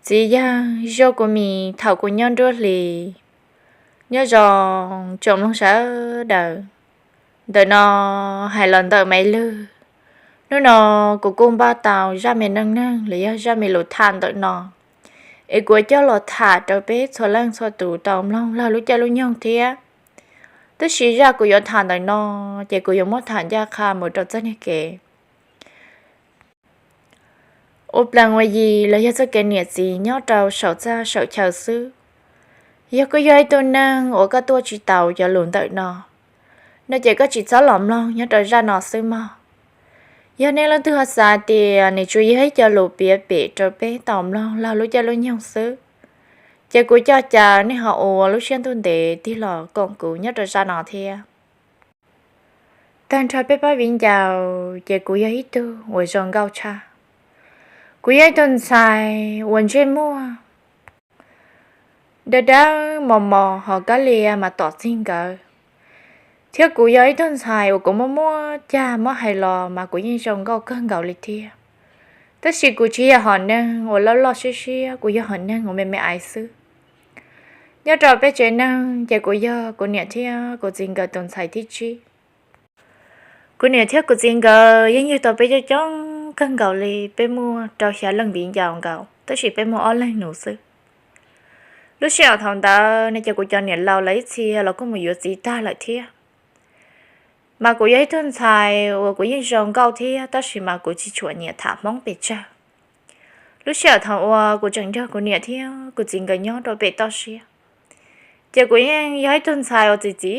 Txiv yawg, zoo kuv mis thaum kuv nyob nruab hlis, nyob zoo tsoom mloog sawv daws. Ntawm no hais los ntawm Maiv Lwg. Hnub no kuv kuj npaj tau zaj me neej neeg los yog zaj me lus tham ntawm no, es kuv coj los tham rau peb txhua leej txhua tus tau mloog laug lub caij lub nyoog thiab. Tab sis zaj kuv yuav tham ntawm no, ces kuv yuav muab tham ncaj qha mus rau txoj niag kev ua plees ua yi los yog txoj kev niam txiv nyob rau saum txaj saum chaw xwb. Yog koj yog ib tug neeg uas koj tuaj tsis taus cov lus ntawm no, no ces koj tsis txhob los mloog nyob rau zaj no xwb mog. Yog nej leej twg ho xav tias nws tsuas yog ib co lus piav pem rau peb tau mloog laug lub caij lub nyoog xwb, ces kuv coj caw nej ho ua lub siab ntuj ntev tig los koom kuv nyob rau zaj no thiab. Tag nrho peb pab viv ncaus ces kuv yog ib tug uas zoo nkauj tshaj. Kuv yog ib tug ntxhais uas ntsej muag dawb dawb mos mos ho kab lia mas tom txig nkawd, thiab kuv yog ib tug ntxhais uas kuv muab muab cag muab hais los mas kuv yeej zoo nkauj kawg nkaus li thiab. Tab sis kuv tsis yog hom neeg uas loj loj siab siab, kuv yog hom neeg uas me me aiv xwb. Nyob rau peb tsev neeg ces kuv yog kuv niam thiab kuv txiv nkawd tus ntxhais thib tsib. Kuv niam thiab kuv txiv nkawd yeej yug tau peb coob coob kawg nkaus li, peb muaj rau xya leej viv ncaus nkaus, tab sis peb muaj ob leeg nus xwb. Lub sij hawm thaum ntawd no ces kuv cov niam laus lawv ib txhia los kuj mus yuav txiv tag lawm thiab. Mas kuv yog ib tug ntxhais uas kuv yeej zoo nkauj thiab, tab sis mas kuv tsis tshua nyiam tham Hmoob pes tsawg. Lub sij hawm thaum uas kuv tseem nrog kuv niam thiab kuv txiv nkawd nyob rau pem toj siab, ces kuv yeej yog ib tug ntxhais uas txiv txiv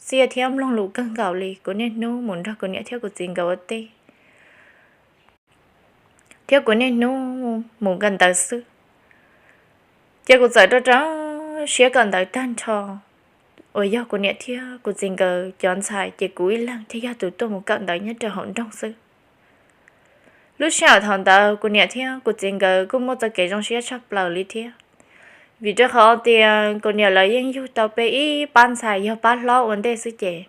txiaj thiab mloog lus kawg nkaus li. Kuv niaj hnub mus nrog kuv niam thiab kuv txiv nkawd ua teb, thiab kuv niaj hnub mus kawm ntawv xwb. Ces kuv txawm rau rau siab kawm ntawv tag nrho, uas yog kuv niam thiab kuv txiv nkawd cov ntxhais ces kuv ib leeg thiaj yog tus tuaj mus kawm ntawv nyob rau hauv nroog xwb. Lub sij hawm thaum ntawd kuv niam thiab kuv txiv nkawd kuj muaj txoj kev zoo siab tshaj plaws li thiab, vim rau qhov tias kuv niam lawv yeej yug tau peb ib pab ntxhais yog pab hlob ua ntej xwb ces,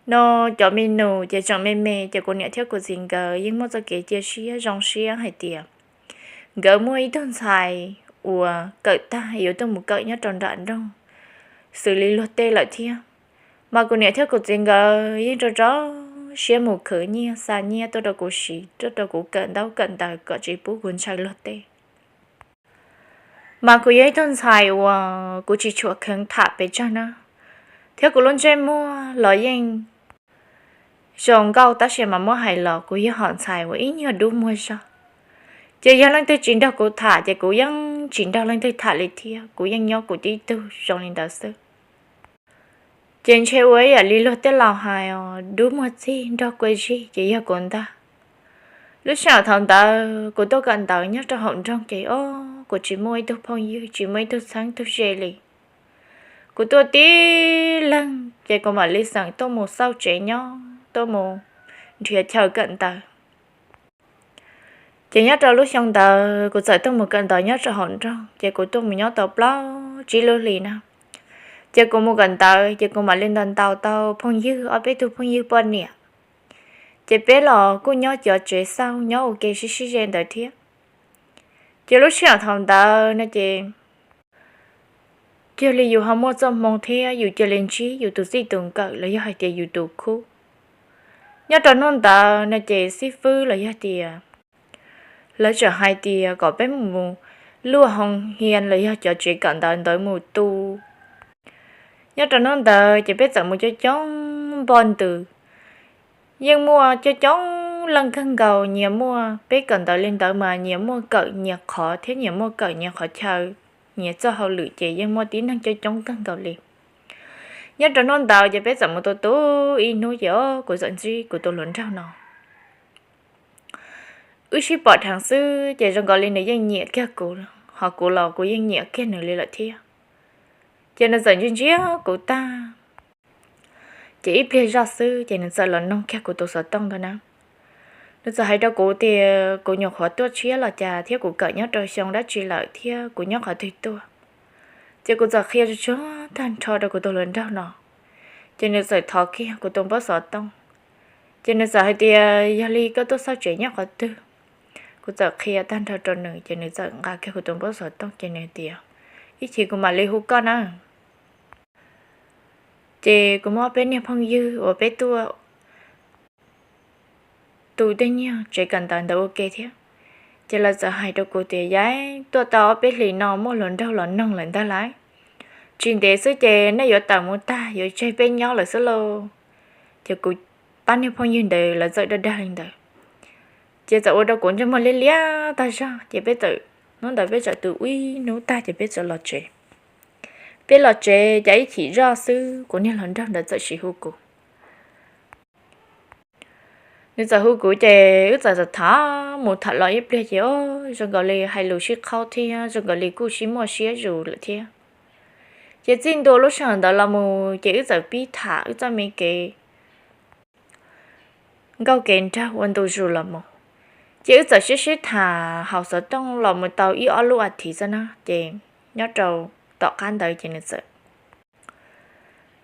no cov me nus ces tseem me me, ces kuv niam thiab kuv txiv nkawd yeej muaj txoj kev cia siab zoo siab hais tias nkawd muaj ib tug ntxhais uas kawm tag yuav tuaj mus kawm nyob rau nram nroog xws li luag tej lawm thiab. Mas kuv niam thiab kuv txiv nkawd yeej rau rau siab mus khwv nyiaj xa nyiaj tuaj rau kuv siv, tuaj rau kuv kawm ntaub kawm ntawv kom tsis pub kuv ntshaw luag tej. Mas kuv yog ib tug ntxhais uas kuv tsis tshua kheev tham pes tsawg na, thiab kuv lub ntsej muag los yeej zoo nkauj, tab sis mas muab hais los kuv yog hom ntxhais uas ib nyuag dub muag zog. Ces yog leej twg tsis nrog kuv tham ces kuv yeej tsis nrog leej twg tham li thiab, kuv yeej nyob kuv tib tug zoo li ntawd xwb. Ces ntshe ua ib yam li luag tej laus hais os, dub muag txig nrog kua zig ces yog kuv ntag. Lub sij hawm thaum ntawd kuv tuaj kawm ntawv nyob rau hauv nroog ces o, kuv tsis muaj ib tug phooj ywg, tsis muaj ib tug txheeb tug ze li. Kuv tuaj tib leeg ces kuv mam li xeem tuaj mus xauj tsev nyob, tuaj mus nrhiav chaw kawm ntawv. Ces nyob rau lub xyoo ntawd kuv txawm tuaj mus kawm ntawv nyob rau hauv nroog, ces kuv tuaj mus nyob tau plaub tsib lub hlis na. Ces kuv mus kawm ntawv ces kuv mam li ntaus ntaus tau phooj ywg, ob peb tug phooj ywg poj niam. Ces peb los kuj nyob cov tsev xauj nyob ua ke sib sib ze ntawd thiab. Ces lub sij hawm thaum ntawd no ces cia li yus ho muaj txoj hmoo thiab yus cia li ntsib yus tus txij tus nkawm los yog hais tias yus tus khub. Nyob rau hnub ntawd no ces xib fwb los yog tias lawv tseem hais tias kom peb mus luaj hoo hia los yog cov tsev kawm ntawv ntawd mus tu. Nyob rau hnub ntawd ces peb txawm mus coob coob npoj ntws. Yeej muaj coob coob leej kawg nkaus, nyias muaj, peb kawm ntawv li ntawd mas nyias muaj kawm nyias qhov thiab nyias muaj kawm nyias qhov chaw, nyias txoj hauj lwm ces yeej muaj tib neeg coob coob kawg nkaus li. Nyob rau hnub ntawd ces peb txawm mus tu tu ib hnub ces o, kuv txawm ntsib kuv tus hluas nraug no. Wb sib pom dheev xwb ces zoo nkaus li nws yeej nyiam kiag kuv, ho kuv los kuv yeej nyiam kiag nws li lawm thiab. Ces nws txawm ntsia ntsia kuv tag, ces ib pliag zoj xwb ces nws txawm los noog kiag kuv tus xov tooj ntawd na. Nws txawm hais rau kuv tias kuv nyuam qhuav tuaj tshiab los cas thiab kuv kawm nyob rau xyoo dab tsi lawm thiab kuv nyob qhov twg tuaj. Ces kuv txawm qhia tsuag tsuag tag nrho rau kuv tus hluas nraug no. Ces nws txawm thov kiag kuv tus npawb xov tooj. Ces nws txawm hais tias yog li koj tuaj xauj tsev nyob qhov twg? Kuv txawm qhia tag nrho rau nws ces nws txawm nqa kiag kuv tus npawb xov tooj ces nws tias, ib chim kuv mam li hu koj na. Ces kuv muab peb niag phooj ywg uas peb tuaj tu tej nyuag tsev kawm ntawv ntawd ua ke thiab, ces lawv txawm hais rau kuv tias, yav tuaj tau ob peb hlis no muaj hluas nraug los noog lawm ntag lauj. Tsis ntev xwb ces nej yuav tawm mus tag yuav tseg peb nyob lawm xwb lauj. Ces kuv pab niag phooj ywg ntawd lawv txawm dag dag li ntawd, ces txawm ua rau kuv ntsej muag liab liab tag zog ces peb txawm, hnub ntawd peb txawm tu ib hnub tag ces peb txawm los tsev. Peb los tsev ces ib chim zoj xwb kuv niag hluas nraug ntawd txawm sim hu kuv. Nws txawm hu kuv ces wb txawm tham mus tham los ib pliag ces zoo nkaus li hais lus sib qhaub thiab zoo nkaus li kuj sib muaj siab zus lawm thiab. Ces txij ntua lub sij hawm ntawd los mus ces wb txawm pib tham wb txoj me kev nkauj kev nraug ua ntu zus los mus. Ces wb txawm sib sib tham hauv xov tooj los mus tau ib ob lub as thiv xwb na ces nyob rau tom qab ntawd ces nws txawm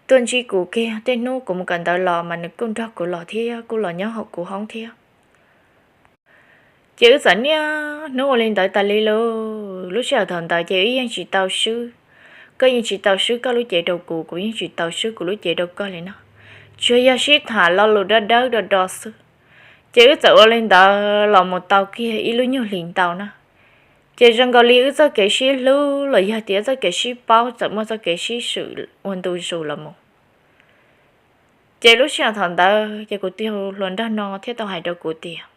tuaj ntsib kuv kiag. Tej hnub kuv mus kawm ntawv los mas nws kuj nrog kuv los thiab kuj los nyob hauv kuv hoob thiab. Ces wb txawm niaj hnub ua li ntawd tas li lauj. Lub sij hawm thaum ntawd ces wb yeej tsis tau swb, koj yeej tsis tau swb koj lub cev rau kuv, kuv yeej tsis tau swb kuv lub cev rau koj li no. Tsuas yog sib tham lo lus dawb dawb do do xwb. Ces wb txawm ua li ntawd los mus tau kiag ib lub nyuag hlis ntau na, ces zoo nkaus li wb txoj kev sib hlub los yog tias txoj kev sib paub txawm muaj txoj kev sib swm ua ntu zus los mus. Ces lub sij hawm thaum ntawd ces kuv tus hluas nraug no thiaj tau hais rau kuv tias,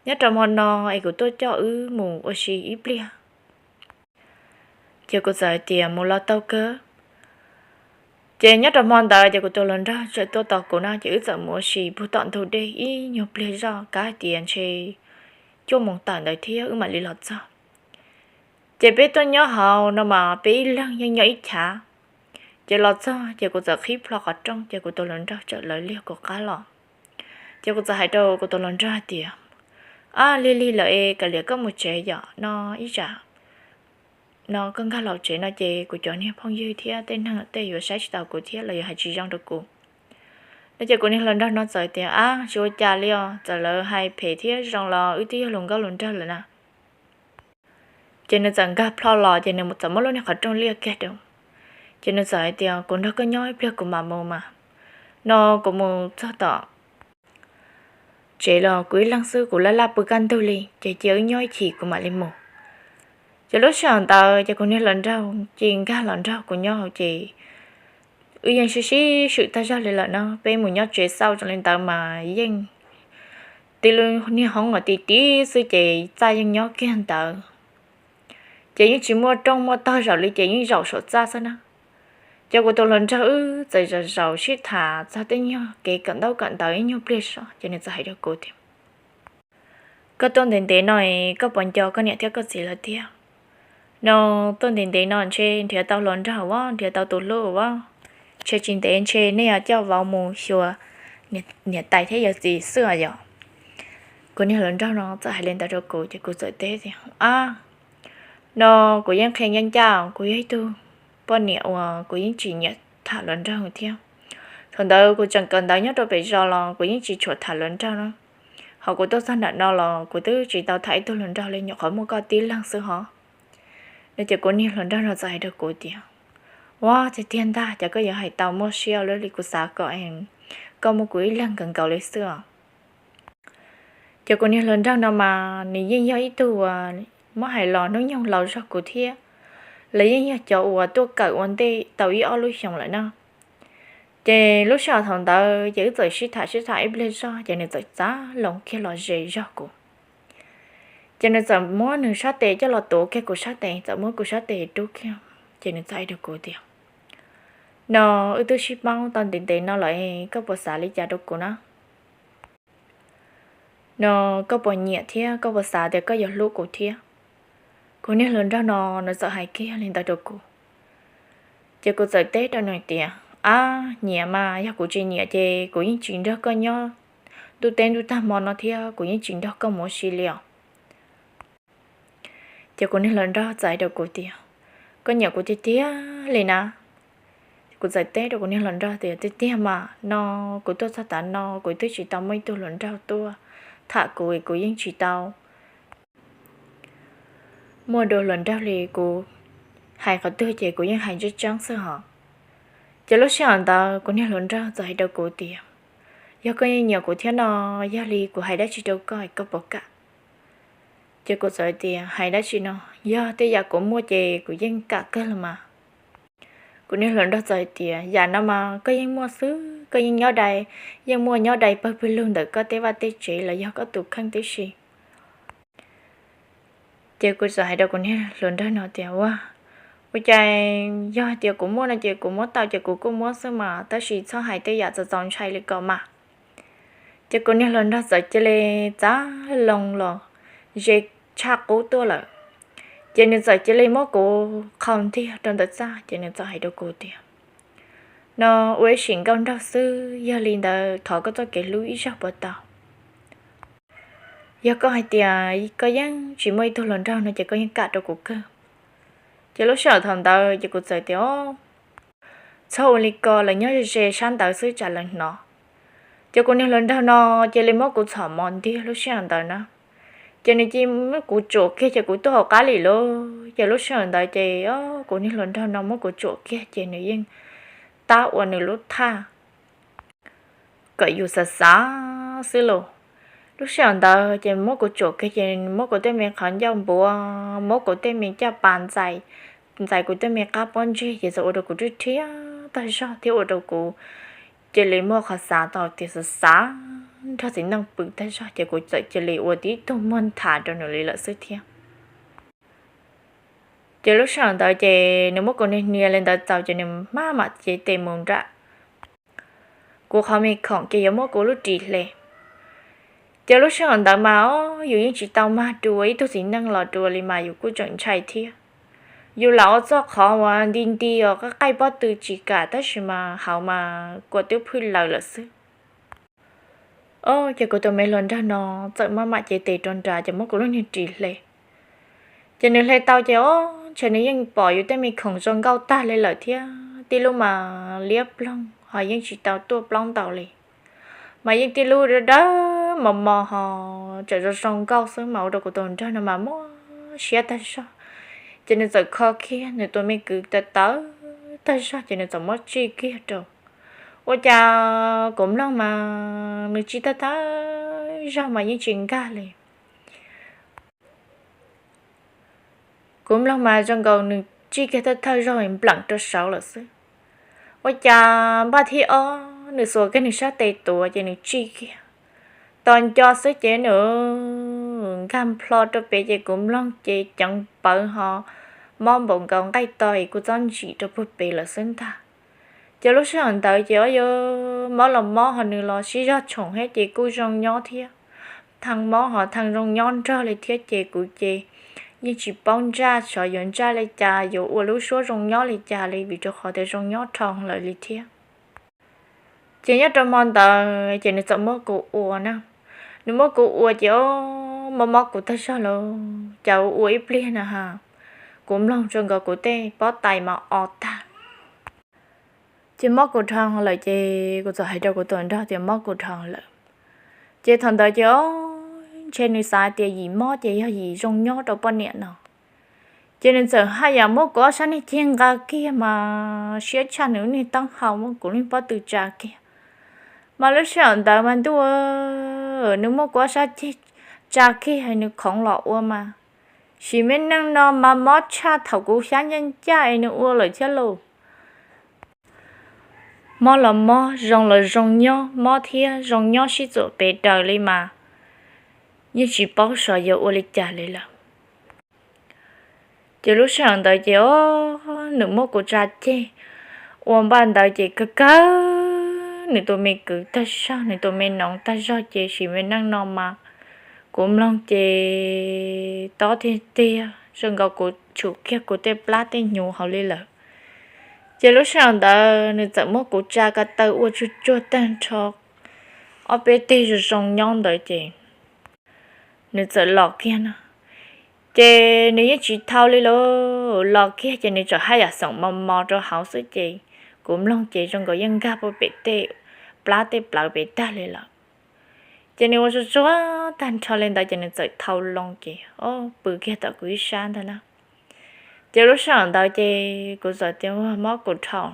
nyob rau hmo no es kuv tuaj coj wb mus ua si ib pliag. Ces kuv txawm hais tias mus los tau kawg. Ces nyob rau hmo ntawd ces kuv tus hluas nraug txawm tuaj tos kuv no ces wb txawm mus ua si puag tom ntug dej ib nyuag pliag zoj, kav hais tias ntshe cuaj moos tawm ntawd thiab wb mam li los txog. Ces peb tuaj nyob hauv no mas peb ib leeg yeej nyob ib chav. Ces los txog ces kuv txawm qhib plho qhov rooj ces kuv tus hluas nraug txawm lawv liag kuv qab los. Ces kuv txawm hais rau kuv tus hluas nraug hais tias, ab, lig lig lawm es kav liam koj mus tsev yom, no ib tsam no koj nkag los tsev no ces kuv cov niag phooj ywg thiab tej neeg tej yuav saib tsis taus kuv thiab los yuav hais tsis zoo rau kuv. No ces kuv niag hluas nraug no txawm tias, ab, tsis ua cas li os, txawm lawv hais phem thiab zoo los wb twb yog hluas nkauj hluas nraug lawm na. Ces nws txawm nkag plho los ces nws txawm muab lub niag qhov rooj liaj kiag rau. Ces nws txawm hais tias, kuv nrog koj nyob ib pliag kuv mam mus mas. No kuv mus txog tom tsev los kuv ib leeg xwb, kuv laj laj pw kaj ntug li, ces cia wb nyob ib chim kuv mam li mus. Ces lub sij hawm ntawd ces kuv niag hluas nraug ces nkag los nrog kuv nyob hauv ces wb yeej sib sib swm tag zog li lawm no, peb mus nyob tsev xauj zoo li ntawd mas yeej tib lub niag hoob uas ti tiv xwb ces txaj yeej nyob kiag ntawd. Ces yeej tsis muaj rooj muaj tog zaum li ces yeej zaum saum txaj xwb na. Ces kuv tus hluas nraug wb txawm zaum zaum sib tham txog tej nyuag kev kawm ntaub kawm ntawv ib nyuag pliag zog ces nws txawm hais rau kuv tias, koj tuaj ntev ntev no es koj puas nco koj niam thiab koj txiv lawv tiag? No tuaj ntev ntev no ntshe nrhiav tau hluas nraug as, nrhiav tau tus hlub as, ntshe tsis ntev ntshe nej yuav coj vauv mus xyuas niam tais thiab yawm txiv xwb os yom. Kuv niag hluas nraug no txawm hais li ntawd rau kuv ces kuv txawm teb tias, ab, no kuv yeej qhia ncaj ncaj, kuv yog ib tug poj niam uas kuv yeej tsis nyiam tham hluas nraug thiab. Thaum ntawd kuv tseem kawm ntawv nyob rau pem zos los kuv yeej tsis tshua tham hluas nraug na. Ho kuv tuaj txog nram no los kuv twb tsis tau tham ib tug hluas nraug li, nyuam qhuav muaj koj tib leeg xwb hos. No ces kuv niag hluas nraug no txawm hais rau kuv tias, ua tiag tiag ntag, cas koj yuav hais tau muaj siab ua luaj li, kuv xav kom koj muaj kuv ib leeg nkaus nkaus li xwb os. Ces kuv niag hluas nraug no mas nws yeej yog ib tug uas muab hais los hnub nyoog laus zog kuv thiab, lawv yeej yog cov uas tuaj kawm ua ntej tau ib ob lub xyoos lawm na. Ces lub sij hawm thaum ntawd ces wb txawm sib tham sib tham ib pliag zog ces nws txawm txav loo kiag los ze zog kuv. Ces nws txawm muab nws sab tes coj los tuav kiag kuv sab tes, txawm muab kuv sab tes rub kiag, ces nws txawm hais rau kuv tias, no wb twb sib paub tau ntev ntev no lawm, koj puas xav li cas rau kuv na? No koj puas nyiam thiab koj puas xav tias koj yuav hlub kuv thiab? Kuv niag hluas nraug no nws txawm hais kiag li ntawd rau kuv. Ces kuv txawm teb rau nws tias, ab, nyiam mas, yog kuv tsis nyiam ces kuv yeej tsis nrog koj nyob ntuj teb ntuj tag hmo no thiab kuv yeej tsis nrog koj mus ua si li os. Ces kuv niag hluas nraug txawm hais rau kuv tias, koj nyiam kuv tiag tiag li na? Kuv txawm teb rau kuv niag hluas nraug tias, tiag tiag mas, no kuv tuaj txog tav no kuv twb tsis tau muaj ib tug hluas nraug tuaj tham kuv, kuv yeej tsis tau muaj dua hluas nraug li kuv hais qhov twg ces kuv yeej hais tseeb tseeb xwb hos. Ces lub sij hawm ntawd kuv niag hluas nraug txawm hais rau kuv tias, yog koj yeej nyiam kuv thiab no, yog li kuv hais dab tsi rau koj es koj puas kam? Ces kuv txawm tias, hais dab tsi no? Yog tej yam kuv muaj ces kuv yeej kam kawg los mas. Kuv niag hluas nraug txawm hais tias, yam no mas koj yeej muaj xwb, koj yeej nyob dai, yeej muaj nyob dai pawg pwg lug ntawm koj tej vaj tej tsev los yog koj tus kheej tib si. Ces kuv txawm hais rau kuv niag hluas nraug no tias, ua, ua cas yog hais tias kuv muaj no ces kuv muab tau ces kuv kuj muab xwb mas, tab sis txhob hais tej yam txaus txaus ntshai li ko mas. Ces kuv niag hluas nraug txawm cia li txav loo los ze tshaj qub tuaj lawm. Ces nws txawm cia li muab kuv qhau ntiag rau ntawm txaj, ces nws txawm hais rau kuv tias, no ua ib sim nkauj nraug xwb, yog li ntawd thov koj txoj kev hlub ib zaug puas tau? Yog koj hais tias koj yeej tsis muaj ib tug hluas nraug no ces koj yeej kam rau kuv kawg. Ces lub sij hawm thaum ntawd ces kuv txawm tias, o, txhob ua li ko, lawv nyob ze ze sab ntawd xwb tsam lawv hnov. Ces kuv niag hluas nraug no cia li muab kuv txhom mos ntiag lub sij hawm ntawd na. Ces nws cia muab kuv tsuam kiag ces kuv tuaj hauv qab li lauj. Ces lub sij hawm ntawd ces, o, kuv niag hluas nraug no muab kuv tsuam kiag ces nws yeej tab ua nws lub thaj kom yus xav xav xwb lauj. Lub sij hawm ntawd ces muab kuv tsuam kiag ces muab kuv tej me qhov ncauj npuav, muab kuv tej me caj pas ntxais, ntxais kuv tej me qab pob ntseg ces txawm ua rau kuv rhiab rhiab tag zog thiab ua rau kuv cia li muaj qhov xav tau tias xav xav nrog txiv neej pw tag zog ces kuv txawm cia li ua tib tug muag nthav rau nws li lawm xwb thiab. Ces lub sij hawm ntawd ces nws muab kuv niag hnia li ntawd txaus ces nws maj mam cev tes mus nram kuv qhov me khoom ces yuav muab kuv lub ris hle. Ces lub sij hawm ntawd mas, o, yus yeej tsis tau mag dua ib tug txiv neej los dua li mas yus kuj tseem ntshai thiab. Yus lam ua txoj qhov uas nti nti os, qaij pob tw tsis kam tab sis mas hauv mas kua twb phwj laws lawm xwb. O, ces kuv tus me hluas nraug no txawm maj mam cev tes rau nrad ces muab kuv lub niag ris hle. Ces nws hle tau ces, o, ntshe nws yeej pom yus tej me khoom zoo nkauj tag li lawm thiab, tib lub mas liab ploog ho yeej tsis tau tuaj plaub ntau li, mas yeej tib lub dawb dawb mos mos ho tseem zoo zoo nkauj xwb mas ua rau kuv tus nraug no mas muab siab tag zog. Ces nws txawm kho kiag nws tus me kwv tawv tawv tag zog ces nws txawm muab tsij kiag rau. Ua cas kuv mloog mas nws tsij tag thawj zaug mas yeej tsis nkag li. Kuv mloog mas zoo nkaus nws tsij kiag thawj thawj zaug npleem rau saud lawm xwb. Ua cas npaj thib ob nws xuas kiag nws sab tes tuav ces nws tsij kiag tos nco xwb ces nws nkag nplho rau pem ces kuv mloog ces ceev pawv ho mob npaum nkaus nqaij to es kuv txob ntsim rau puag pem lawm xwb ntag. Ces lub sij hawm ntawd ces o, yuav mob los mob ho nws los sib zog tshoom thiab ces kuj zoo nyob thiab. Thee mob ho thee zoo nyob nrog li thiab ces kuv ces yeej tsis paub ntsaj xyov yuav ntsaj li cas, yuav ua lub suab zoo nyob li cas li vim rau qhov tias zoo nyob dhau lawm li thiab. Ces nyob rau hmo ntawd ces nws txawm muab kuv ua na. Nws muab kuv ua ces o, mob mob kuv tag zog lawm, cas ua ua ib pliag na ha, kuv mloog zoo nkaus kuv tej pob tais mas o tag. Ces mob kuv dhau lawm ces kuv txawm hais rau kuv tus nraug tias mob kuv dhau lawm. Ces thaum ntawd ces o, ntshe nws xav tias yim mob ces yog yim zoo nyob rau poj niam no. Ces nws txawm haj yam muab kuv ob sab niag ceg nqa kiag mas siab tshaj nws niag taub hau muab kuv niag pob tw tsa kiag. Mas lub sij hawm ntawd mas ntuj, nws muab kuv ob sab ceg tsa kiag nws khoov los ua mas, sim me neej no mas mob tshaj thaum kuv xyab ncaj ncaj es nws ua lawm thiab lauj. Mob los mob, zoo los zoo nyob, mob thiab zoo nyob sib txuam pes daws li mas yeej tsis paub xyov yuav ua li cas li lawm. Ces lub sij hawm ntawd ces o, nws muab kuv tsa ceg ua npaj ntawd ces kawg kawg nws tus me kwv tag zog, nws tus me noov tag zog ces sim me neej no mas kuv mloog ces tob tiag tiag zoo nkaus kuv tshum kiag kuv tej plab tej hnyuv hauv li lawm. Ces lub sij hawm ntawd nws txawm muab kuv tsa ko taw ua tsuag tsuag tag nrho ob peb teg zoo zoo nyob ntawd ces nws txawm los kiag no. Ces nws yeej tsis thau li lauj, los kiag ces nws txawm haj yam xoom mos mos rau hauv xwb ces kuv mloog ces zoo nkaus yeej nkag puag pem tej plab tej plawv pem tag li lawm. Ces nws ua tsuag tsuag tag nrho li ntawd ces nws txawm thau loo ces o pw kiag tom kuv ib sab ntag na. Ces lub sij hawm ntawd ces kuv txawm tias ua mob kuv dhau,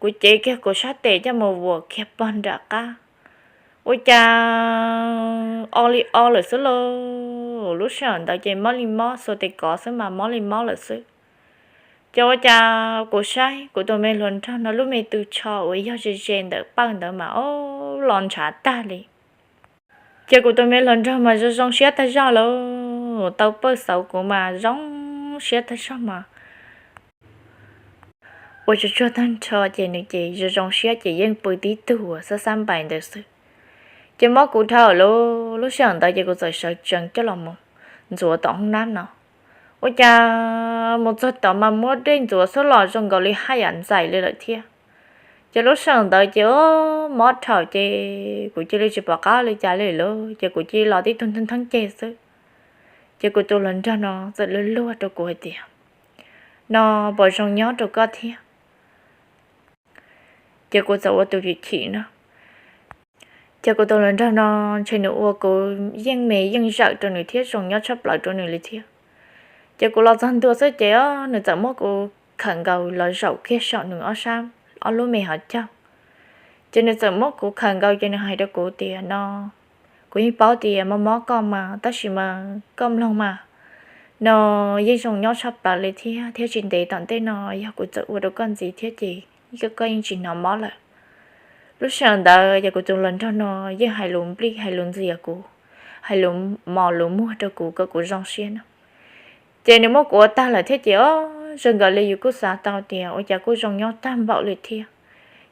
kuv cev kiag kuv sab tes coj mus vuam kiag pog nram qab. Ua cas o li o lawm xwb lauj. Lub sij hawm ntawd ces mob li mob, xuas tes kov xwb mas mob li mob lawm xwb. Ces ua cas kuv saib kuv tus me hluas nraug no lub me tw tsho uas yog ze ze ntawm pawj ntawd mas o los ntshav tag li. Ces kuv tus me hluas nraug mas zoo zoo siab tag zog lauj, tau pawj xauv kuv mas zoo siab tag zog mas ua tsuag tsuag tag nrho ces nws ces zoo zoo siab ces yeej pw tib tug xab xab npais ntawd xwb. Ces mob kuv dhau lawm, lub sij hawm ntawd ces kuv txawm sawv tsees coj los mus ntxuav tom hoob nab no. Ua cas mus txog tod mas muab dej ntxuav xwb los zoo nkaus li haj yam ntxais li lawm thiab. Ces lub sij hawm ntawd ces mob dhau ces kuv cia li tsis pom qab li cas li lauj, ces kuv cia li los tib tug ntheeb ntheeb ceg xwb. Ces kuv tus hluas nraug no txawm luag luag rau kuv hais tias, no puas zoo nyob rau koj thiab? Ces kuv txawm ua tus chim chim no. Ces kuv tus hluas nraug no ntshe nws ua kuv yeej me yeej zawm rau nws thiab zoo nyob tshaj plaws rau nws li thiab. Ces kuv los txog ntua xwb ces nws txawm muab kuv khawm nkaus los zaum kiag saum nws ob sab, ob lub me hauv caug. Ces nws txawm muab kuv khawm nkaus ces nws hais rau kuv tias no, kuv yeej paub tias mob mob koj mas tab sis mas koj mloog mas, no yeej zoo nyob tshaj plaws li thiab, thiab tsis ntev tom ntej no yog kuv txawm ua rau koj ntxiv thiab ces koj yeej tsis hnov mob lawm. Lub sij hawm ntawd ces kuv tus hluas nraug no yeej hais lus nplij hais lus ntxias kuv, hais lus mos lus muag rau kuv kom kuv zoo siab no. Ces nws muab kuv ua tag lawm thiab ces o, zoo nkaus li yus kuj xav tau tias ua cas kuj zoo nyob tag npaum li thiab.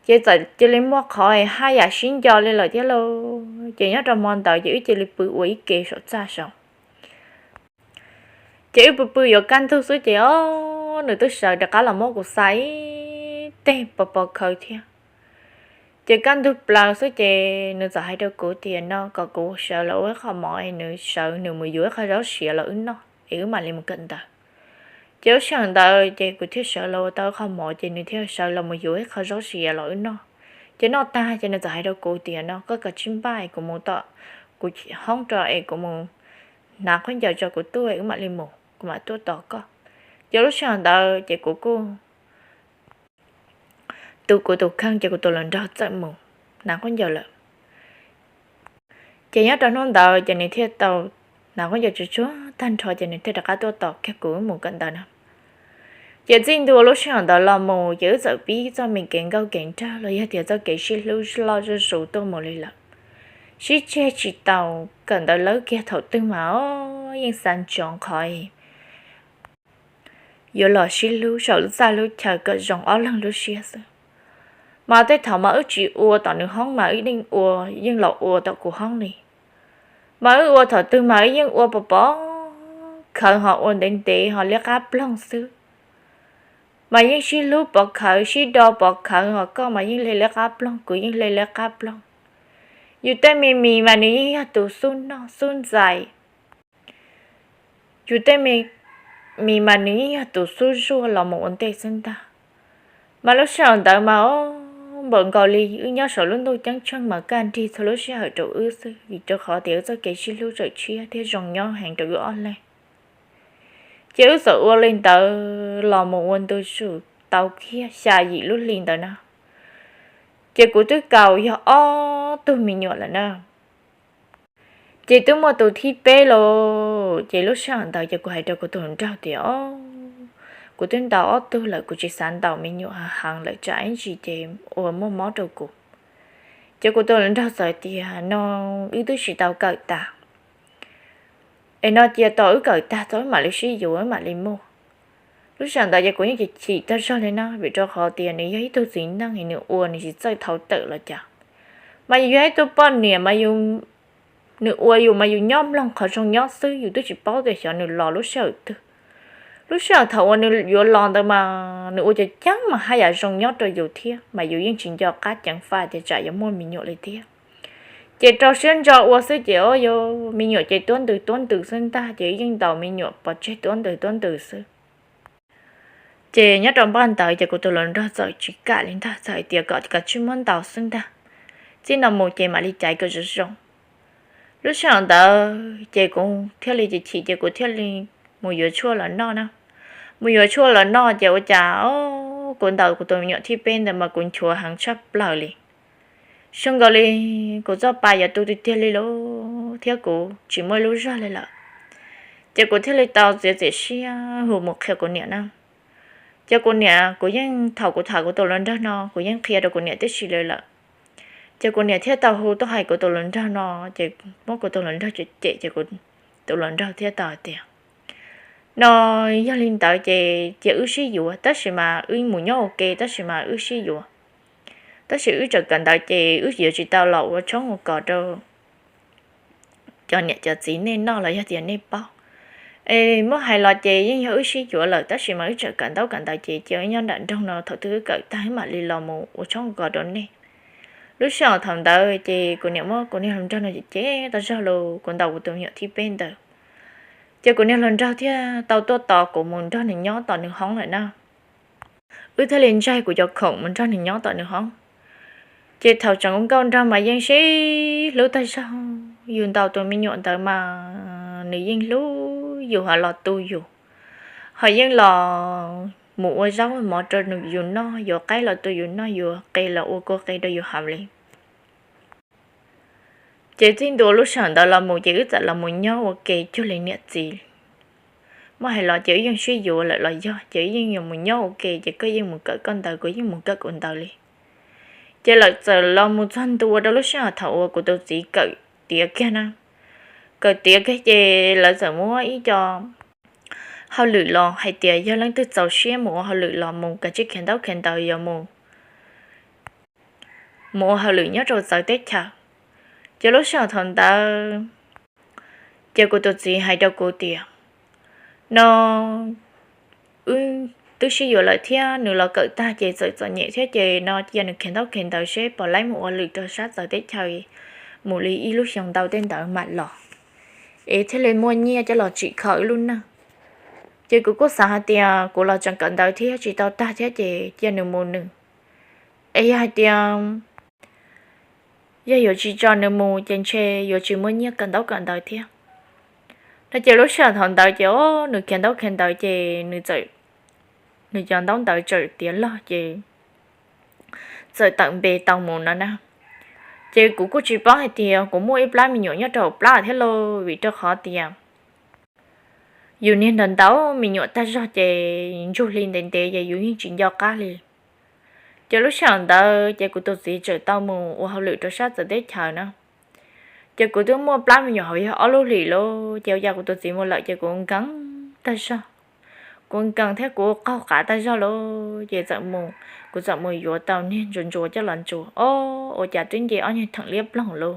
Ces txawm cia li muaj qhov haj yam sib nco li lawm thiab lauj. Ces nyob rau hmo ntawd ces wb cia li pw ua ib ke saum txaj saud. Ces wb pw pw yuav kaj ntug xwb ces o, nws twb sawv rov qab los muab kuv xa ib teg pos pos khaws thiab. Ces kaj ntug plaws xwb ces nws txawm hais rau kuv tias no kom kuv sawv los ua ib qho mov es nws sawv nws mus yuav ib qho zaub siav los wb noj es wb mam li mus kawm ntawv. Ces lub sij hawm ntawd ces kuv thiaj sawv los ua tau ib qho mov ces nws thiaj sawv los mus yuav ib qho zaub siav los wb noj. Ces noj tag ces nws txawm hais rau kuv tias no koj kav tsij npaj es kuv mus tom kuv hoob rau es kuv mus hnav khaub ncaws tso kuv tuaj es wb mam li mus kuv mam tuaj tos koj. Ces lub sij hawm ntawd ces kuv kuj tu kuv tus kheej ces kuv tus hluas nraug txawm mus hnav khaub ncaws lawm. Ces nyob rau hnub ntawd ces nws thiaj tau hnav khaub ncaws tsuag tsuag tag nrho ces nws thiaj rov qab tuaj tos kiag kuv wb mus kawm ntawv na. Ces txij ntua lub sij hawm ntawd los mus ces wb txawm pib txoj me kev nkauj kev nraug los yog tias txoj kev sib hlub loj zuj zus tuaj mus li lawm. Sib tseg tsis tau, kawm ntawv lawb kiag thaum twg mas o yeej xav ntsoov qhov yuav los sib hlub saum lub txaj lub chaw kom zoo ob leeg lub siab xwb. Mas tej thaum mas wb tsis ua tom nws hoob mas wb yeej ua, yeej los ua tom kuv hoob li. Mas wb ua thaum twg mas wb yeej ua pov pov khawv ho ua ntev ntev ho liab qab ploog xwb. Mas yeej sib hlub pov khawv sib do pov khawv ho koj mas yeej hle liab qab ploog kuv yeej hle liab qab ploog. Yus tej me mis mas nws yeej yog tus xub noj xub ntxais. Yus tej me mis mas nws yeej yog tus xub zuaj los mus ua ntej xwb ntag. Mas lub sij hawm ntawd mas o, npaum nkaus li wb nyob saum lub ntuj ceeb tsheej mas kaj nrig txhua lub sij hawm rau wb xwb vim rau qhov tias wb txoj kev sib hlub tseem tshiab thiab zoo nyob heev rau wb ob leeg. Ces wb txawm ua li ntawd los mus ua ntu zus tau kiag xya yim lub hli ntawd na. Ces kuv twb kaus yog ob tug me nyuam lawm na. Ces twb muaj tus thib peb lauj. Ces lub sij hawm ntawd ces kuv hais rau kuv tus hluas nraug tias o, kuv twb ntaus ob tug lawm kuv tsis xav ntaus me nyuam heev lawm tsam ib ntsis ces ua muaj mob rau kuv. Ces kuv tus hluas nraug txawm tias no, wb twb tsis tau kawm tas es no cia tos wb kawm tag txog wb mam li sib yuav wb mam li muaj. Lub sij hawm ntawd ces kuv yeej chim chim tag zog li na vim rau qhov tias nws yog ib tug txiv neej es nws ua nws tsis txawj thau tawm los cas. Mas yus yog ib tug poj niam mas nws ua yus mas yus nyob mloog qhov zoo nyob xwb yus twb tsis paub tias xyov nws los lub sij hawm twg. Lub sij hawm thaum uas nws yuav los ntawd mas nws ua cov ceeb mas haj yam zoo nyob rau yus thiab mas yus yeej tsis nco qab ceev faj tias tsam yuav muaj me nyuam li thiab. Ces rau siab ntso ua xwb ces o yog me nyuam ces tuab ntws tuab ntws xwb ntag ces yeej ntaus me nyuam pov tseg tuab ntws tuab ntws xwb. Ces nyob rau npaj ntawd ces kuv tus hluas nraug txawm tsis kam li ntag txawm hais tias kom kav tsij muab ntaus xwb ntag. Txij no mus ces mam li caiv kom zoo zoo. Lub sij hawm ntawd ces kuv thiaj li chim chim ces kuv thiaj li mus yuav tshuaj los noj na. Mus yuav tshuaj los noj ces ua cas kuv ntaus kuv tus me nyuam thib peb ntawd mas kuv nchuav heev tshaj plaws li. Zoo nkaus li kuv txoj pa yuav tu tiag tiag li lawm thiab kuv tsis muaj ib lub zog li lawm. Ces kuv thiaj li tau txiav txim siab hu mus qhia kuv niam na. Ces kuv niam, kuv yeej, thaum kuv tham kuv tus hluas nraug no kuv yeej qhia rau kuv niam tib si li lawm. Ces kuv niam thiaj tau hu tuaj hais kuv tus hluas nraug no, ces muab kuv tus hluas nraug cem cem ces kuv tus hluas nraug thiaj tau hais tias, no yog li ntawd ces cia wb sib yuav, tab sis mas wb mus nyob ua ke tab sis mas wb sib yuav. Tab sis wb tseem kawm ntawv ces wb yuav tsis tau los ua tshoob ua kos rau cov niam cov txiv nej noj los yog tias nej paub. Es muab hais los ces yeej yog wb sib yuav lawm, tab sis mas wb tseem kawm ntaub kawm ntawv ces cia wb nyob nram nroog no, thaum twg wb kawm tag wb mam li los mus ua tshoob ua kos rau nej. Lub sij hawm thaum ntawd ces kuv niam muab kuv niag hluas nraug no cem cem tau zog los kuv ntaus kuv tus me nyuam thib peb ntawd. Ces kuv niag hluas nraug thiaj tau tuaj tos kuv mus nrog nws nyob tom nws hoob lawm na. Wb thiaj li ntsaig kuv cov khoom mus nrog nws nyob tom nws hoob. Ces thaum tseem nkauj nraug mas yeej sib hlub tag zog, yus ntaus tus me nyuam ntawd mas nws yeej hlub yus ho los tu yus, ho yeej los mus ua zaub mov rau yus noj, yuav qaib los tu yus noj, yuav qe los ua kua qe rau yus haus li. Ces txij ntua lub sij hawm ntawd los mus ces wb txawm los mus nyob ua ke cuag li niam txiv. Muab hais los ces wb yeej sib yuav lawm los yog ces wb yeej yuav mus nyob ua ke, ces koj yeej mus kawm koj ntawv, kuv yeej mus kawm kuv ntawv li. Ces lawv txawm los mus txog ntua rau lub sij hawm thaum uas kuv tus txiv kawm tiav kiag na. Kawm tiav kiag ces lawv txawm muab ib co hauj lwm los hais tias yog leej twg txaus siab mus ua hauj lwm los mus, kav tsij khiav ntaub khiav ntawv yuav mus mus ua hauj lwm nyob rau txawv teb chaws. Ces lub sij hawm thaum ntawd ces kuv tus txiv hais rau kuv tias, no wb twb sib yuav lawm thiab nws los kawm tag ces txawm txom nyem thiab ces no cia nws khiav ntaub khiav ntawv seb puas laib mus ua lwm rau sab txawv teb chaws mus li ib lub xyoo ntau tej ntawd mam los, es thiaj li muaj nyiaj coj los tsim kho wb lub neej. Ces kuv kuj xav hais tias kuv los tseem kawm ntawv thiab tsis tau tag thiab ces cia nws mus nws, es yog hais tias yog yuav tsis tso nws mus ces ntshe yuav tsis muaj nyiaj kawm ntaub kawm ntawv thiab no. Ces lub sij hawm thaum ntawd ces o nws khiav ntaub khiav ntawv ces nws txawm, nws cov ntaub ntawv txawm tiav log ces txawm tawm npe tau mus no na. Ces kuv kuj tsis paub hais tias kuv muaj ib plab me nyuam nyob rau hauv plab thiab lauj, vim rau qhov tias yus niag nrog ntaus me nyuam tag zog ces ntsug hli ntev ntev ces yus yeej tsis nco qab li. Ces lub sij hawm ntawd ces kuv tus txiv txawm tau mus ua hauj lwm rau sab txawv teb chaws na. Ces kuv twb muaj plab me nyuam hauv yog ob lub hlis lauj, ces ua cas kuv tus txiv mus lawm ces kuv nkees tag zog. Kuv nkees thiab kuv qaug qav tag zog lauj, ces txawm mus, kuv txawm mus yuav tau niag ntsuas ntsuas coj los ntsuas, o, ua cas twb nce ob niag theem liab ploog lauj.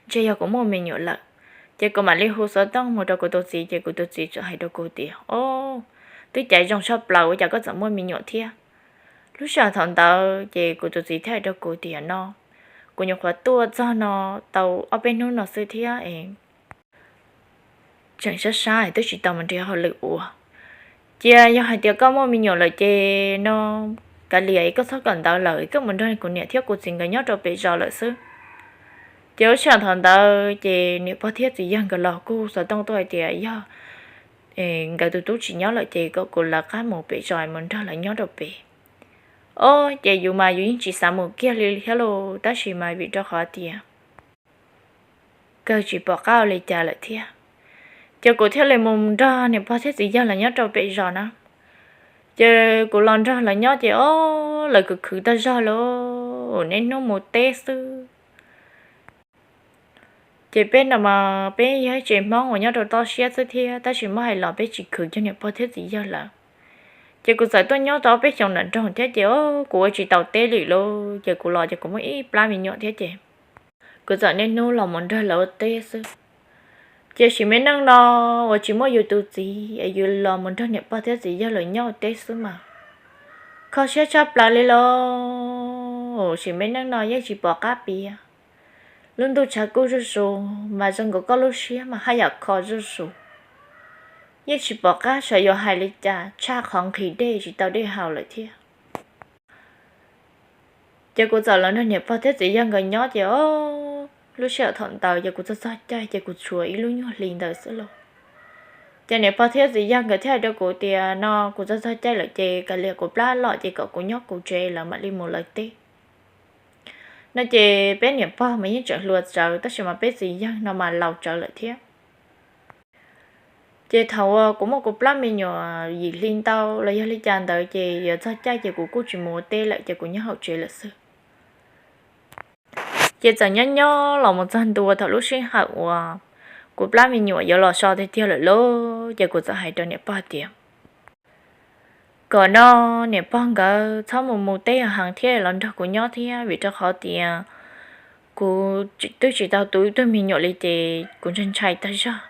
Ntshe yog kuv muaj me nyuam lawm. Ces kuv mam li hu xov tooj mus rau kuv tus txiv, ces kuv tus txiv txawm hais rau kuv tias, o, twb caiv zoo tshaj plaws ua cas koj txawm muaj me nyuam thiab. Lub sij hawm thaum ntawd ces kuv tus txiv thiaj hais rau kuv tias no, kuv nyuam qhuav tuaj txog no tau ob peb hnub no xwb thiab es tseem sab sab twb tsis tau mus nrhiav hauj lwm ua. Cia yog hais tias koj muaj me nyuam lawm ces no kav liam koj txhob kawm ntawv lawm, koj mus nrog kuv niam thiab kuv txiv nkawd nyob rau pem zos lawm xwb. Ces lub sij hawm thaum ntawd ces niam pog thiab txiv yawg nkawd los kuj xov tooj tuaj hais tias yog nkawd tus tub tsis nyob lawm ces kom kuv lawv qab mus pem zos mus nrog lawv nyob rau pem. O, ces yus mas yus yeej tsis xav mus kiag li thiab lauj, tab sis mas vim rau qhov tias kawg tsis pom qab ua li cas lawm thiab. Ces kuv thiaj li mus nrog niam pog thiab txiv yawg lawv nyob rau pem zos na. Ces kuv los nrog lawv nyob ces o, lawv khwv khwv tag zog lauj, niaj hnub mus teb xwb. Ces peb no mas peb yog ib tsev Hmoob uas nyob rau toj siab xwb thiab, tab sis muab hais los peb tsis khwv cov niam pog thiab txiv yawg lawm. Ces kuv txawm tuaj nyob tau ob peb xyoos nram nroog thiab ces o, kuv ua tsis tau teb li lauj, ces kuv los ces kuv muaj ib plab me nyuam thiab ces kuv txawm niaj hnub los mus nrog lawv ua teb xwb. Ces sim me neej no uas tsis muaj yus tus txiv es yus los mus nrog niam pog thiab txiv yawg lawv nyob ua teb xwb mas kho siab tshaj plaws li lauj. Sim me neej no yeej tsis pom qab piav. Lub ntuj tshav kub zuj zus mas zoo nkaus koj lub siab mas haj yam kho zuj zus. Yeej tsis pom qab xyov yuav hais li cas, tshaj qhov nqhis dej tsis tau dej haus lawm thiab. Ces kuv txawm los nrog niam pog thiab txiv yawg nkawd nyob ces o, Lub sij hawm thaum ntawd ces kuv txog txog caij ces kuv tshuav ib lub nyuag hli ntawd xwb lauj. Ces niam pog thiab txiv yawg nkawd thiaj hais rau kuv tias no kuv txog txog caij lawm ces kav liam kuv plab los ces kom kuv nyob kuv tsev, lawv mam li mus lawv teb no. Ces peb niam pog mas yeej tseem hluas tsawv tab sis mas peb txiv yawg no mas laus tsawv lawm thiab. Ces thaum uas kuv muaj kuv plab me nyuam yim hli ntau los yog li cas ntawd ces yuav txog caij ces kuv kuj tsis mus ua teb lawm ces kuv nyob hauv tsev lawm xwb. Ces txawm nyob nyob los mus txog ntua thaum lub sij hawm uas kuv plab me nyuam yuav los so tiag tiag lawm lauj, ces kuv txawm hais rau niam pog tias kom no niam pog nkawd txhob mus mus teb heev thiab los nrog kuv nyob thiab vim rau qhov tias kuv twb tsis tau tu ib tug me nyuam li ces kuv ntshai ntshai tag zog.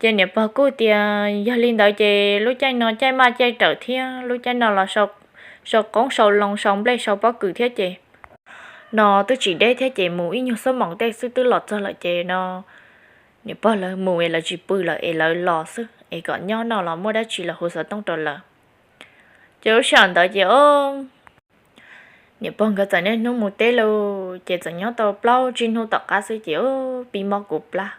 Ces niam pog kuj tias yog li ntawd ces lub caij no caij maj caij rawm thiab lub caij no los sau qoob sau loo sau nplej sau pob kws thiab ces no twb tsis deb thiab ces mus ib nyuag xuab moos tej xwb twb los txog lawm ces no niam pog lawv mus es lawv tsis pw lawm es lawv los xwb es kom nyob no los muaj dab tsi los hu xov tooj rau lawv. Ces lub sij hawm ntawd ces niam pog nkawd txawm niaj hnub mus teb lauj, ces txawm nyob tau plaub tsib hnub tom qab xwb ces pib mob kuv plab.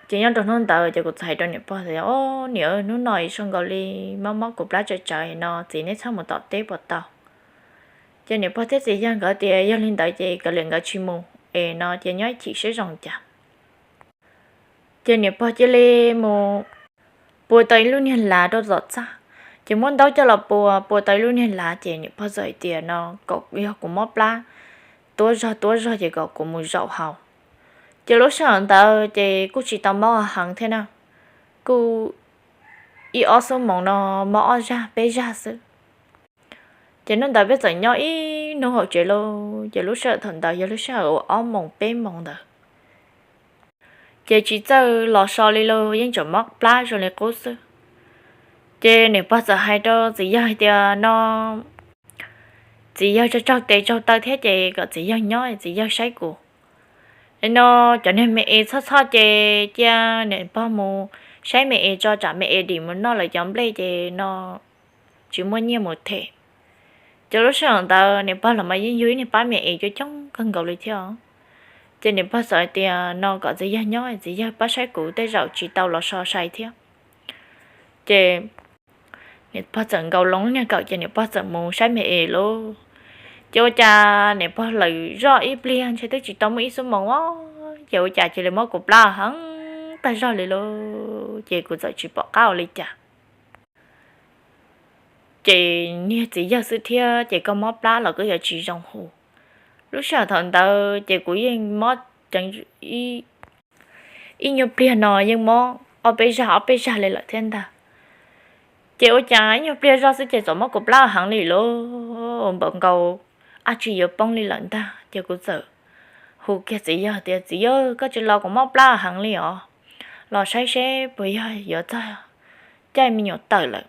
Ces nyob rau hnub ntawd ces kuv txawm hais rau niam pog tias o niam, hnub no zoo nkaus li mob mob kuv plab tsawv tsawv no, txiv neb txhob mus tom teb puas tau? Ces niam pog thiab txiv yawg nkawd tias yog li ntawd ces kav liam nkawd tsis mus es no ces nyob ib chim seb zoo cas. Ces niam pog cia li mus pua tau ib lub niag lav rau tom txaj, ces muab ntaub coj los pua pua tau ib lub niag lav ces niam pog txawm hais tias no kom yog kuv mob plab tuab zog tuab zog ces kom kuv mus zaum haus. Ces lub sij hawm ntawd ces kuj tsis tau mob heev thiab na, kuj ib ob xuab moos no mob ob zaj peb zaj xwb. Ces hnub ntawd peb txawm nyob ib hnub hauv tsev lauj, ces lub sij hawm thaum ntawd yog lub sij hawm uas ob moos peb moos ntawd. Ces tsis txawj los so li lauj, yeej tseem mob plab zoo li qub xwb. Ces niam pog txawm hais rau txiv yawg hais tias no txiv yawg tsaug tsaug tes tsaug taw thiab ces kom txiv yawg nyob txiv yawg saib kuv. No cov niag me es txhoj txhoj ces cia niam pog mus saib me es tso, tsam me es dim mus noj lawv cov nplej ces no tsis muaj nyiaj mus them. Ces lub sij hawm ntawd niam pog los mas yeej yug ib niag pab me es coob coob kawg nkaus li thiab. Ces niam pog txawm hais tias no kom txiv yawg nyob txiv yawg pab saib kuv, tej zaum tsis tau los so sai thiab. Ces niam pog txawm nkaus loo niag kawm ces niam pog txawm mus saib me es lauj. Ces ua cas niam pog lawm zoj ib pliag ntshe twb tsis tau muaj ib xuab moos os, ces ua cas cia li mob kuv plab heev tag zog li lauj, ces kuv txawm tsis pom qab ua li cas. Ces niag txiv yawg xwb thiab ces koj mob plab los koj yuav tsis zoo hu. Lub sij hawm thaum ntawd ces kuv yeej mob ceev, ib nyuag pliag no yeej mob ob peb zag ob peb zag li lawm thiab ntag. Ces ua cas ib nyuag pliag zoj xwb ces txawm mob kuv plab heev li lauj, npaum nkaus ab tsi yuav poob li lawm ntag. Ces kuv txawm hu kiag txiv yawg tias txiv yawg, koj tsis los kuv mob plab heev li os, los saib seb puas yog yuav txog caij me nyuam tawm lawm.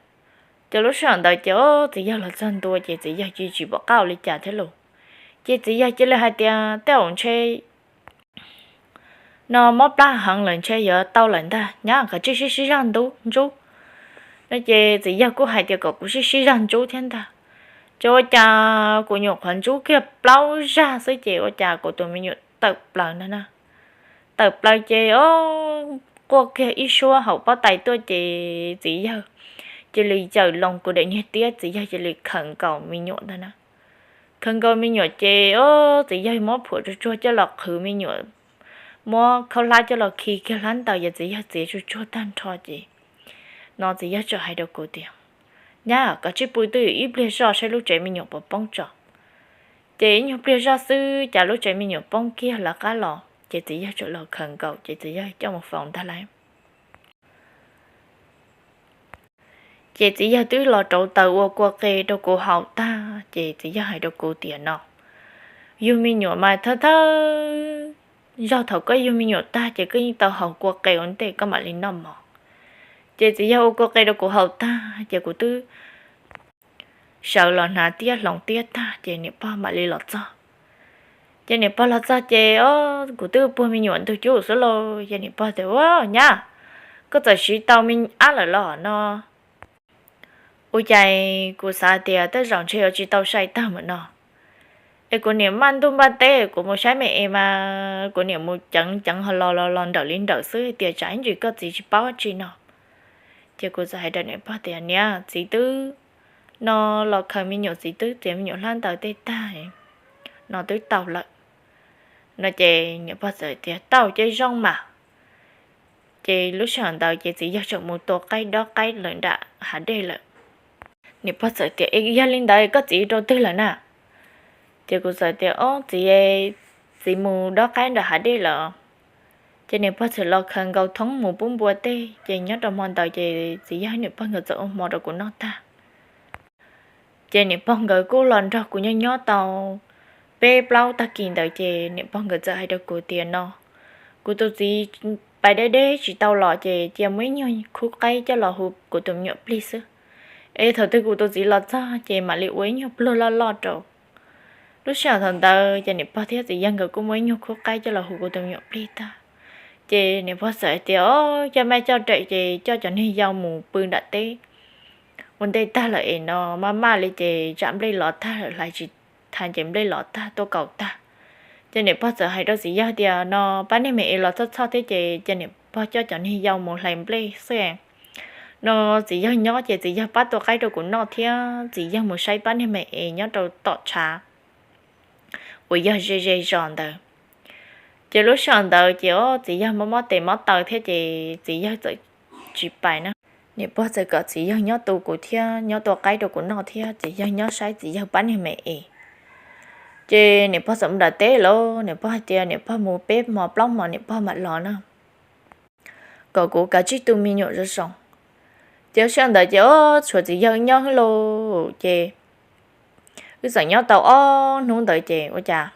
Ces lub sij hawm ntawd ces txiv yawg los txog ntua ces txiv yawg cia tsis pom qab ua li cas thiab lauj. Ces txiv yawg cia li hais tias tej zaum ntshe no mob plab heev lawm ntshe yuav tau lawm ntag, nyab kom tsij sib sib zog ntsub. No ces txiv yawg kuj hais tias kom kuv sib sib zog ntsub thiab ntag. Ces ua cas kuv nyuam qhuav ntsub kiag plaub zag xwb ces ua cas kuv tus me nyuam tawm plaws ntag na. Tawm plaws ces quaj kiag ib suab hauv pob tais tuaj ces txiv yawg cia li cawm loo kuv daim niag tiab, txiv yawg cia li khaws nkaus me nyuam ntag na. Khaws nkaus me nyuam ces txiv yawg muab phuam tsuag tsuag coj los qhwv me nyuam, muab khaub hlab coj los khi kiag hlab ntaws ces txiv yawg txiav tsuag tsuag tag nrho ces no txiv yawg txawm hais rau kuv tias nyab, koj tsij pw twj ywm ib pliag zoj saib lub tsev me nyuam puas poob tso. Ces ib nyuag pliag zoj xwb cas lub tsev me nyuam poob kiag lawv qab los ces txiv yawg txawm los khaws nkaus ces txiv yawg coj mus faus ntag lauj. Ces txiv yawg twb los rauv taws ua kua qe rau kuv haus tag ces txiv yawg hais rau kuv tias no, yug me nyuam mas thawj thawj zaug thaum koj yug me nyuam tag ces koj yeej tau haus kua qe ua ntej koj mam li noj mov. Ces txiv yawg ua kua qe rau kuv haus tag ces kuv twb sawv los hnav tiab hloov tiab tag ces niam pog mam li los txog. Ces niam pog los txog ces kuv twb puag me nyuam ntug cub xwb lauj, ces niam pog tias ua nyab, koj txawm siv tau me ab lawm los no. Ua cas kuv xav tias tej zaum ntshe yuav tsis tau sai tag mam no. Es kuv niam maj ntuj npaj teb, kuv mus saib me es mas kuv niam mus ceev ceev ho los los los nrawm li nrawm xwb tias tsam ib ntsis koj txiv tsis paub dab tsi no. Ces kuv txawm hais rau niam pog tias, Niam, txiv twb no los khaws me nyuam, txiv twb txiav me nyuam hlab ntaws tej tag no twb tau lawm no. Ces niam pog txawm tias, Tau ces zoo mas. Ces lub sij hawm ntawd ces txiv yawg tseem mus tua qaib dob qaib lawm nram hav dej lawm. Niam pog txawm tias, Yog li ntawd koj txiv rau twg lawm na? Ces kuv txawm tias, Ob, txiv, txiv mus dob qaib nram hav dej lawm. Ces niam pog txawm los khaws nkaus thoob mus pub npua tej. Ces nyob rau hmo ntawd ces txiv yawg niam pog nkawd txawm ua hmo rau kuv noj tag. Ces niam pog nkawd kuj los nrog kuv nyob nyob tau peb plaub tag kis ntawd ces niam pog nkawd txawm hais rau kuv tias, No, kuv tus txiv pais deb deb tsis tau los ces cia muab ib nyuag khub qaib coj los hu kuv tus me nyuam plig xwb, es thaum twg kuv tus txiv los txog ces mam li ua ib nyuag pluag loj loj rau. Lub sij hawm thaum ntawd ces niam pog thiab txiv yawg nkawd kuj muab ib nyuag khub qaib coj los hu kuv tus me nyuam plig tag. Ces niam pog txawm hais tias, Ob, coj maj coj daim ces coj cov niag yau mus pw nram teb. Ua ntej tag lawm es no maj maj li ces tsam nplej lov tag lawm, hlais tsis tau ces nplej lov tag tuaj kaus tag. Ces niam pog txawm hais rau txiv yawg tias, No, pab niag me es los txog txog thiab ces cia niam pog coj cov niag yau mus hlais nplej xwb. No txiv yawg nyob ces txiv yawg pab tua qaib rau kuv noj thiab txiv yawg mus saib pab niag me es nyob rau tom tshav uas yog ze ze zos ntawd. Ces lub sij hawm ntawd ces txiv yawg mob mob tes mob taw thiab ces txiv yawg txawm tsis pais na. Niam pog txawm kom txiv yawg nyob tu kuv thiab nyob tua qaib rau kuv noj thiab txiv yawg nyob saib txiv yawg pab niag me es. Ces niam pog txawm mus nram teb lawm, niam pog hais tias niam pog mus peb hmo plaub hmo niam pog mam los na, kom kuv kav tsij tu me nyuam zoo zoo. Ces lub sij hawm ntawd ces tshuav txiv yawg nyob xwb lauj. Ces wb txawm nyob tau ob hnub ntawd ces ua cas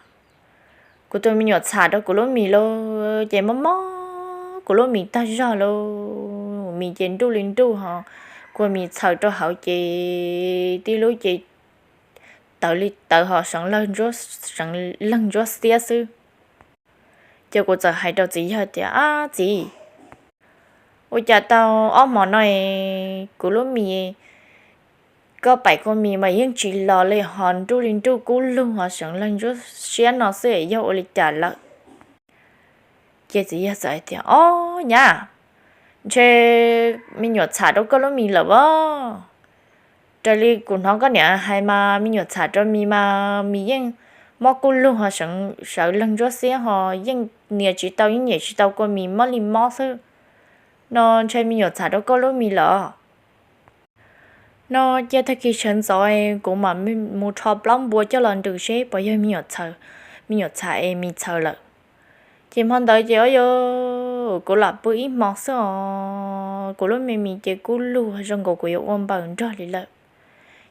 kuv tus me nyuam txham rau kuv lub mis lauj, ces mob mob kuv lub mis tag zog lauj, mis ces nruj li nruj ho, kua mis txhaws rau hauv ces tib lub ces tawv li tawv ho seev leeg ntsuab xiab xwb. Ces kuv txawm hais rau txiv yawg tias, Ab txiv, ua cas tau ob hmo no kuv lub mis, koj paim kua mis mas yeej tsis los li ho nruj li nruj kub lug ho seev leeg ntsuab siab no xwb es yog ua li cas lawm? Ces txiv yawg txawm hais tias, Ob nyab, ntshe me nyuam txham rau koj lub mis lawm as. Raws li kuv hnov koj niam hais mas me nyuam txham rau mis mas mis yeej mob kub lug ho seev leeg ntsuab xiab ho yeej nias tsis tau, yeej nias tsis tau kua mis, mob li mob xwb. No ntshe me nyuam txham rau koj lub mis lawm. No cia tag kis sawv ntxov kuv mam mus rho plaub npua coj los nrws seb puas yog me nyuam txham es mis txhaws lawm. Ces hmo ntawd ces ob yog kuv lam pw ib hmo xwb os, kuv lub me mis ces kub lug zoo nkaus kuv yuav ua npaws nrog li lawm.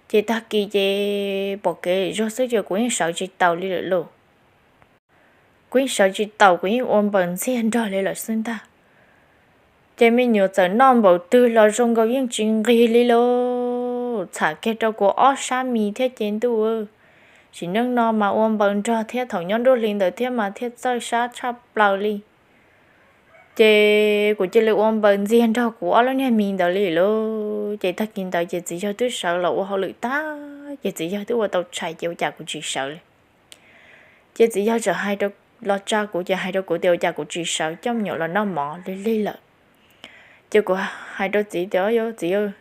Ces tag kis ces pom kev zog xwb ces kuv yeej sawv tsis taus li lawm lauj. Kuv yeej sawv tsis taus, kuv yeej ua npaws ntxiag nrog li lawm xwb ntag. Ces me nyuam txawm noj npaum twg los zoo nkaus yeej tsis nqig li lauj, txham kiag rau kuv ob sab mis thiab ces ntuj, sim neej no mas ua npaws nrog thiab thaum nyob nruab hli ntawd thiab mas thiaj txawj sab tshaj plaws li. Ces kuv cia li ua npaws ntxiag nrog kuv ob lub niag mis ntawd li lauj. Ces tag kis ntawd ces txiv yawg twb sawv los ua hauj lwm tag ces txiv yawg twb ua tau tshais ces ua cas kuv tsis sawv li. Ces txiv yawg txawm hais rau, los tsa kuv ces hais rau kuv tias ua cas kuv tsis sawv coj me nyuam los noj mov lig lig lawm. Ces kuv hais rau txiv tias, Txiv,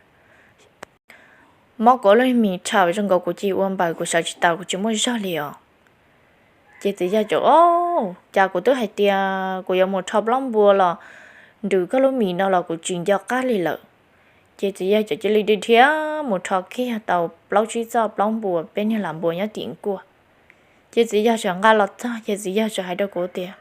mob kuv ob lub mis tshaj zoo nkaus kuv cia ua npaws, kuv sawv tsis taus, kuv tsis muaj zog li os. Ces txiv yawg tias, Ob, cas kuv twb hais tias kuv yuav mus rho plaub npua los nrws koj lub mis no los kuv tsis nco qab li lawm. Ces txiv yawg txawm cia li dhia dhia mus rho kiag tau plaub tsib txoj plaub npua, peb niag lam nptaws nyob tim nkuaj. Ces txiv yawg txawm nqa los txog ces txiv yawg txawm hais rau kuv tias,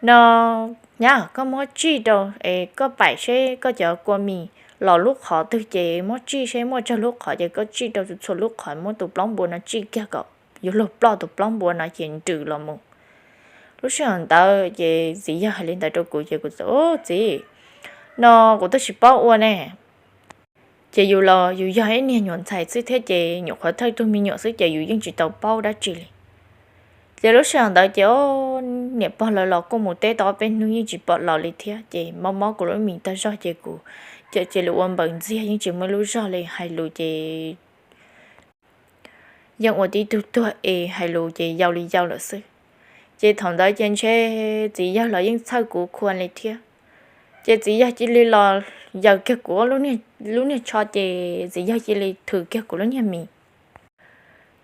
No, nyab, koj muab tsij rau es koj paim seb koj cov kua mis los lub qhov twg ces muab tsij seb muaj tsawg lub qhov ces koj tsij rau txhua lub qhov, muab tus plaub npua no tsij kiag kom yuav luag ploj tus plaub npua no ces nrws los mus. Lub sij hawm ntawd ces txiv yawg hais li ntawd rau kuv ces kuv txawm, Txiv, no kuv twb tsis paub ua ne. Ces yus los yus yog ib niag nyuam ntxhais xwb thiab ces nyuam qhuav thawj tug me nyuam xwb ces yus yeej tsis tau paub dab tsi li. Ces lub sij hawm ntawd ces niam pog lawv los kuj mus teb tau ob peb hnub yeej tsis pom los li thiab ces mob mob kuv lub mis tag zog ces kuv cia li ua npaws ntxiag yeej tsis muaj lub zog li hais lus ces yeej ua tib tug tuag es hais lus ces yau li yau lawm xwb. Ces thaum ntawd ces ntshe txiv yawg los yeej txhawj kuv khua li thiab. Ces txiv yawg cia li los yaws kiag kuv lub niag tsho ces txiv yawg cia li thws kiag kuv lub niag mis.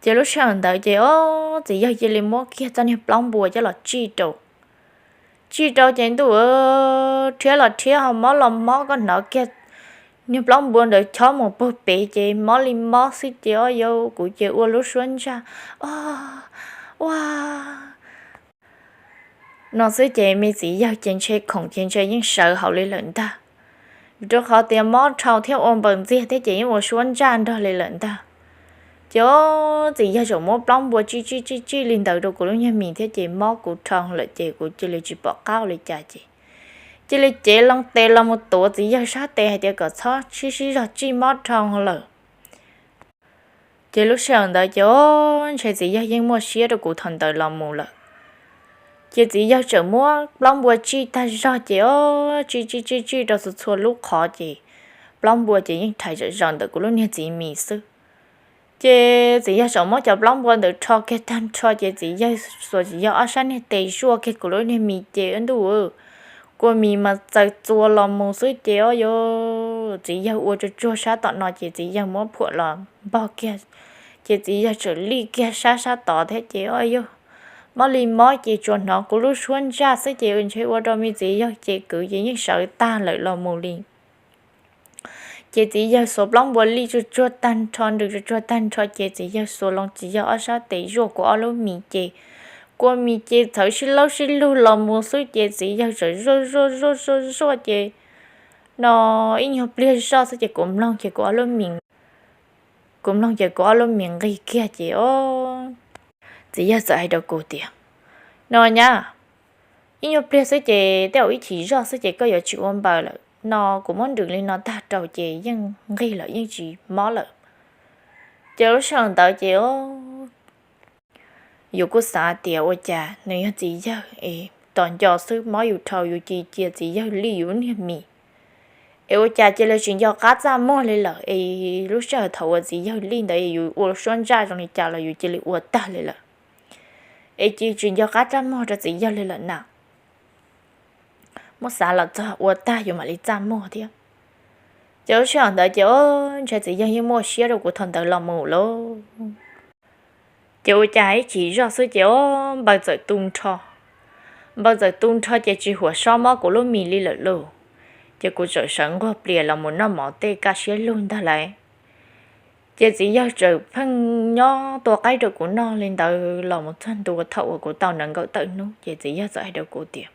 Ces lub sij hawm ntawd ces o, txiv yawg cia li muab kiag txoj niag plaub npua coj los tsij rau, tsij rau ces ntuj, rhiab los rhiab ho mob los mob, koj hnov kiag niag plaub npua ntawd chob mus puag pem ces mob li mob xwb ces o yau, kuv ces ua lub suab ntsaj, o, ua no xwb ces me txiv yawg ces ntshe khoom ces ntshe yeej sawv hauv li lawm ntag. Rau qhov tias mob dhau thiab ua npaws ntxiag thiab ces yeej ua suab ntsaj nrog li lawm ntag. Ces o, txiv yawg tseem muab plaub npua tsij tsij tsij tsij li ntawd rau kuv lub niag mis thiab ces mob kuv dhau lawm ces kuv cia li tsis pom qab ua li cas ces cia li cev loo tes los mus tuav txiv yawg sab tes hais tias kom txhob sib sib zog tsij, mob dhau lawm. Ces lub sij hawm ntawd ces o, ntshe txiv yawg yeej muaj siab rau kuv thaum ntawd los mus lawm. Ces txiv yawg tseem muab plaub npua tsij tag zog ces o, tsij tsij tsij tsij rau txhua txhua lub qhov ces plaub npua ces yeej rhais zom zaws ntawm kuv lub niag txiv mis xwb. Ces txiv yawg tseem muab cov plaub npua ntawd rho kiag tag nrho ces txiv yawg xuas txiv yawg ob sab niag tes zuaj kiag kuv lub niag mis ces ntuj, kua mis mas txaws txuas los mus xwb ces o yau, txiv yawg ua tsuag tsuag sab tom no ces txiv yawg muab phuam los npog kiag, ces txiv yawg tseem lij kiag sab sab tod thiab ces o yau, mob li mob ces tsuas hnov kuv lub suab ntsaj xwb ces ntshe ua rau me txiv yawg ces kwv ces yeej sawv tag lawm los mus li. Ces txiv yawg xuas plaub npua lij tsuag tsuag tag nrho, nrws tsuag tsuag tag nrho ces txiv yawg xuas loo txiv yawg ob sab tes zuaj kuv ob lub mis ces kua mis ces txhawv sib laub sib lug los mus xwb ces txiv yawg tseem zuaj zuaj zuaj zuaj zuaj ces no ib nyuag pliag zoj xwb ces kuv mloog ces kuv ob lub mis, kuv mloog ces kuv ob lub mis nqig kiag ces o, txiv yawg txawm hais rau kuv tias, no nyab, ib nyuag pliag xwb ces tej zaum ib chim zoj xwb ces koj yuav tsis ua npaws lawm no, kuv muab nrws li no tag rau ces yeej nqig lawm yeej tsis mob lawm. Ces lub sij hawm ntawd ces o, yus kuj xav tias ua cas nws yog txiv yawg es tos nco xwb mob yus dhau yus cia cia txiv yawg lij yus niag mis es ua cas cia li tsis nco qab txaj muag li lawm es lub sij hawm thaum uas txiv yawg lij ntawd yus ua suab ntsaj zoo li cas los yus cia li ua tag li lawm es cia tsis nco qab txaj muag rau txiv yawg li lawm na. Muab xav los txog ua tag yus mam li txaj muag thiab. Ces lub sij hawm ntawd ces o, ntshe txiv yawg yeej muaj siab rau kuv thaum ntawd los mus lauj. Ces ua cas ib chim zoj xwb ces o, npaws txawm tu nrho, npaws txawm tu nrho ces tsis huam sab mob kuv lub mis li lawm lauj. Ces kuv txawm sawv nquag plias los mus noj mov tej kaj siab lug ntag lauj. Ces txiv yawg txawm pheej nyob tua qaib rau kuv noj li ntawd los mus txog ntua thaum uas kuv tau nees nkaum tawm hnub ces txiv yawg txawm hais rau kuv tias,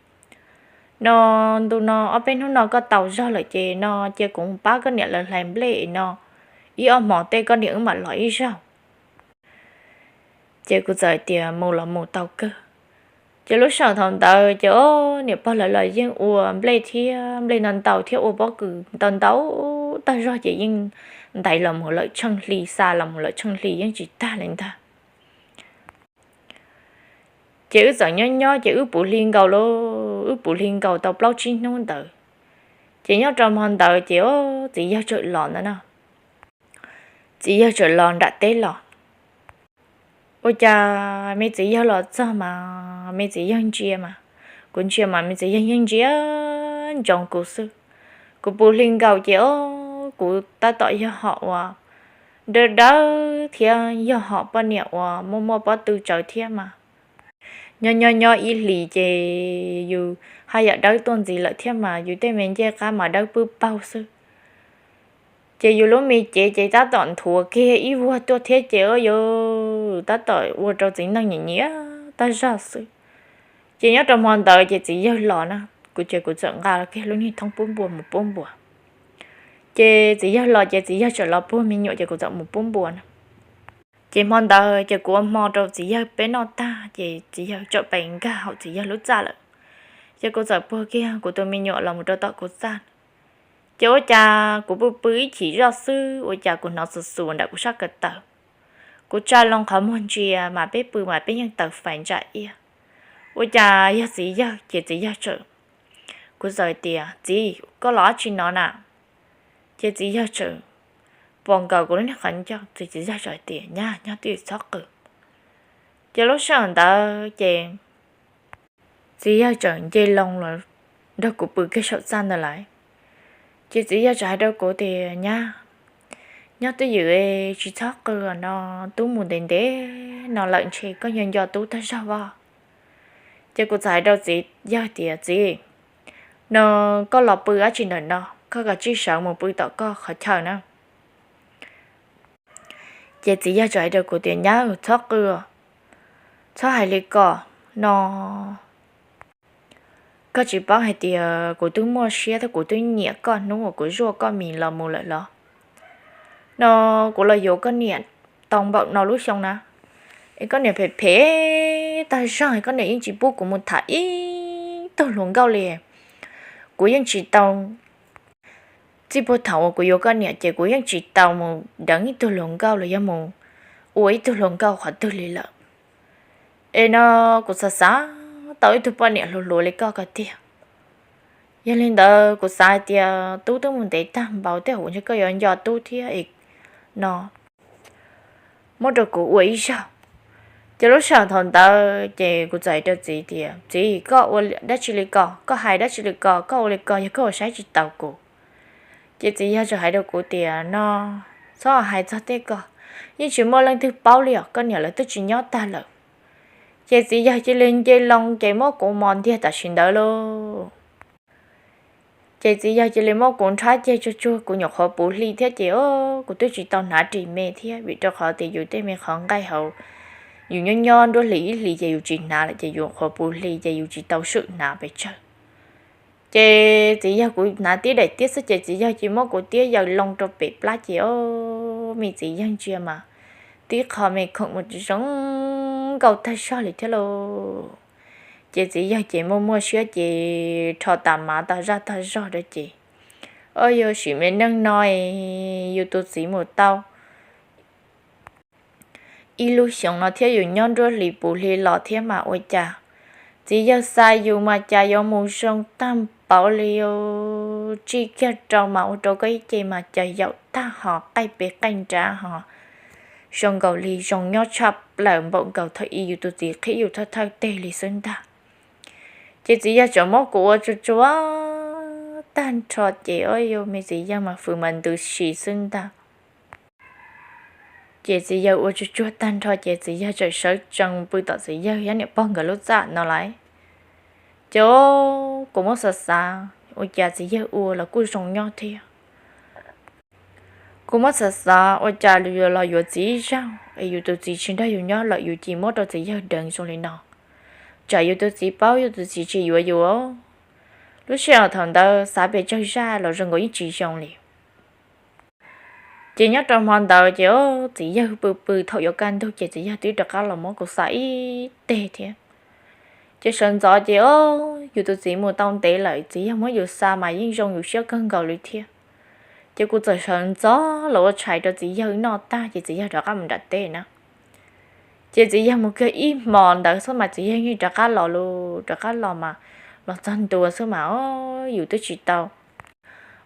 no ntu no ob peb hnub no koj tau zog lawm ces no cia kuv mus pab koj niam lawv hlais nplej no, ib ob hmos tej koj niam wb mam los ib zaug. Ces kuv txawm tias mus los mus tau kawg. Ces lub sij hawm thaum ntawd ces o, niam pog lawv los yeej ua nplej thiab nplej ntau ntau thiab ua pob kws ntau ntau tag zog ces yeej ntaiv los mus lawm tsheej hli, xa los mus lawm tsheej hli yeej tsis tag li ntag. Ces wb txawm nyob nyob ces wb puv hli nkaus lauj, wb puv hli nkaus tau plaub tsib hnub ntawd. Ces nyob rau hmo ntawd ces o, txiv yawg txawm los ntawd na. Txiv yawg txawm los nram teb los. Ua cas me txiv yawg los txog mas me txiv yawg ntsia mas, kuv ntsia mas me txiv yawg yeej ntsia ntsoov kuv xwb. Kuv puv hli nkaus ces o, kuv tab tom yog hom uas dawb dawb thiab yog hom poj niam uas muaj muaj pob tw tsawv thiab mas. Nyob nyob nyob ib hlis ces yus haj yam dawb tuaj ntxiv lawm thiab mas yus tej me ncej qab mas dawb pwb paug xwb. Ces yus lub me cev ces tab tom nthuav kiag ib vuag tuaj thiab ces o yau, tab tom ua rau txiv neej nyiam nyiam tag zog xwb. Ces nyob rau hmo ntawd ces txiv yawg los na, kuv ces kuv txawm nqa kiag lub niag thoob pub npua mus pub npua. Ces txiv yawg los ces txiv yawg txawm los puag me nyuam ces kuv txawm mus pub npua na. Ces hmo ntawd ces kuv ua hmo rau txiv yawg peb noj tag ces txiv yawg txawm pais nkag hauv txiv yawg lub txaj lawm. Ces kuv txawm puag kiag kuv tus me nyuam los mus rau tom kuv txaj. Ces ua cas kuv pw pw ib chim zoj xwb ua cas kuv hnov xuas xuas nram kuv sab ko taw. Kuv tsa loo qhov muag ntsia mas peb pw mas peb yeej taws fais ntsa iab. Ua cas yog txiv yawg ces txiv yawg txawm, kuv txawm tias, txiv, koj los dab tsi no na? Ces txiv yawg txawm, pom nkaus kuv lub niag qhov ncauj. Ces txiv yawg txawm hais tias, Nyab, nyob twj ywm, txhob qw. Ces lub sij hawm ntawd ces txiv yawg txawm nce loo los nrog kuv pw kiag saum txaj ntawd lawm. Ces txiv yawg txawm hais rau kuv tias, Nyab, nyob twj ywm, tsis txhob qw no, tub mus ntev ntev no lawm ntshe koj nco nco tub tag zog voj. Ces kuv txawm hais rau txiv yawg tias, Txiv, no koj los pw dab tsi ntawm no, koj kav tsij sawv mus pw tom koj qhov chaw na. Ces txiv yawg txawm hais rau kuv tias, Nyab, txhob qw, txhob hais li ko no. Koj tsis paub hais tias kuv twb muaj siab thiab kuv twb nyiam koj hnub uas kuv zuaj koj mis los mus lawm los? No kuv los yuav koj niam tau npaum no lub xyoo na, es koj niam phem phem tag zog, koj niam yeej tsis pub kuv mus tham ib tug hluas nkauj li. Kuv yeej tsis tau, txij puag thaum uas kuv yuav koj niam ces kuv yeej tsis tau mus deev ib tug hluas nkauj los yog mus ua ib tug hluas nkauj qhov twg li lawm. Es no kuv xav xav tau ib tug poj niam hluas hluas li koj ko tiag. Yog li ntawd kuv xav hais tias tub twb mus ntev tag npaum, tej zaum ntshe koj yuav nco tub thiab no, muab rau kuv ua ib zaug. Ces lub sij hawm thaum ntawd ces kuv txawm hais rau txiv tias, Txiv, koj ua dab tsi li ko, koj hais dab tsi li ko, koj ua li ko yog koj ua saib tsis taus kuv. Ces txiv yawg txawm hais rau kuv tias, No, txhob hais txog tej ko, yeej tsis muaj leej twg paub li os, koj niam lawv twb tsis nyob tag lawm. Ces txiv yawg cia li nce loo ces muab kuv mos ntiag tam sim ntawd lauj. Ces txiv yawg cia li muab kuv nrhab ceg tsuag tsuag, kuv nyuam qhuav puv hli thiab ces kuv twb tsis tau hnav ris me thiab, vim rau qhov tias yus tej me qhov nqaij hauv, yus nyob nyob nruab hlis ib hlis ces yus tsis hnav lawm ces yus qhuav puv hli ces yus tsis tau swm hnav pes tsawg. Ces txiv yawg, kuv hnav tib daim tiab xwb ces txiv yawg cia li muab kuv tiab yaws loo rau pem plab ces o, me txiv yawg ntsia mas tib qho me khoom mus zoo nkauj tag zog li thiab lauj. Ces txiv yawg ces muaj muaj siab ces rho tas mav tas zaj tas zog rau ces, o, yog sim me neej no yus tus txiv mus tau ib lub xyoos no thiab yus nyob nruab hlis puv hli los thiab mas ua cas txiv yawg xa yus mas cas yuav mus zoo tag npaum li, tsij kiag rau mas ua rau koj ib ce mas cas yaum tag hos qaij pem qaij nrad hos, zoo nkaus li zoo nyob tshaj plaws npaum nkaus thaum ub yus tus txiv qhib yus thawj thawj teg li xwb ntag. Ces txiv yawg txawm muab kuv ua tsuag tsuag tag nrho ces o, yus me txiv yawg mas fws mas ntws si xwb ntag. Ces txiv yawg ua tsuag tsuag tag nrho ces txiv yawg txawm sawv tsees pw tom txiv yawg thiab niam pog nkawd lub txaj no lawm. Ces kuv muab xav xav, ua cas txiv yawg ua los kuj zoo nyob thiab. Kuv muab xav xav, ua cas yus los yuav txiv ib zaug es yus tus txiv tsis nrog yus nyob lawm yus cia li muab rau txiv yawg deev zoo li no. Tsam yus tus txiv paub yus tus txiv tsis yuav yus. Lub sij hawm thaum ntawd xav pes tsawg zaj los zoo nkaus yeej tsis zoo li. Ces nyob rau hmo ntawd ces txiv yawg pw pw thaum yuav kaj ntug ces txiv yawg twb rov qab los muab kuv xa ib teg thiab. Ces sawv ntxov ces o, yus tus txiv mus tau ntev lawm, txiv yawg muab yus xa mas yeej zoo yus siab kawg nkaus li thiab. Ces kuv txawm sawv ntxov los ua tshais rau txiv yawg noj tag ces txiv yawg rov qab mus nram teb na. Ces txiv yawg mus kiag ib hmos ntawd xwb mas txiv yawg yeej rov qab los lus, rov qab los mas los txog ntua xwb mas o, yus twb tsis tau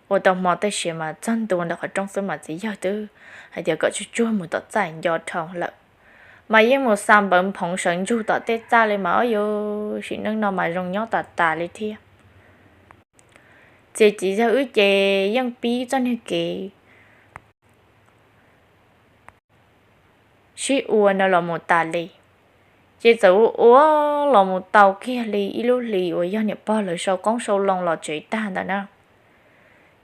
ua tau hmo tej siav mas txog ntua ntawm qhov rooj xwb mas txiv yawg twb hais tias kom tsuag tsuag mus tom txaj nco dhau lawm. Mas yeej mus xa npawv nphoov sawv ntsug tom tej txaj li mas o, yus sim neej no mas zoo nyob tas tas li thiab. Ces txiv yawg wb ces yeej pib txoj niag kev sib ua no los mus tas li. Ces txawm ua ua los mus tau kiag li ib lub hlis uas yog niam pog lawv sau qoob sau loo los tsev tag ntawd na.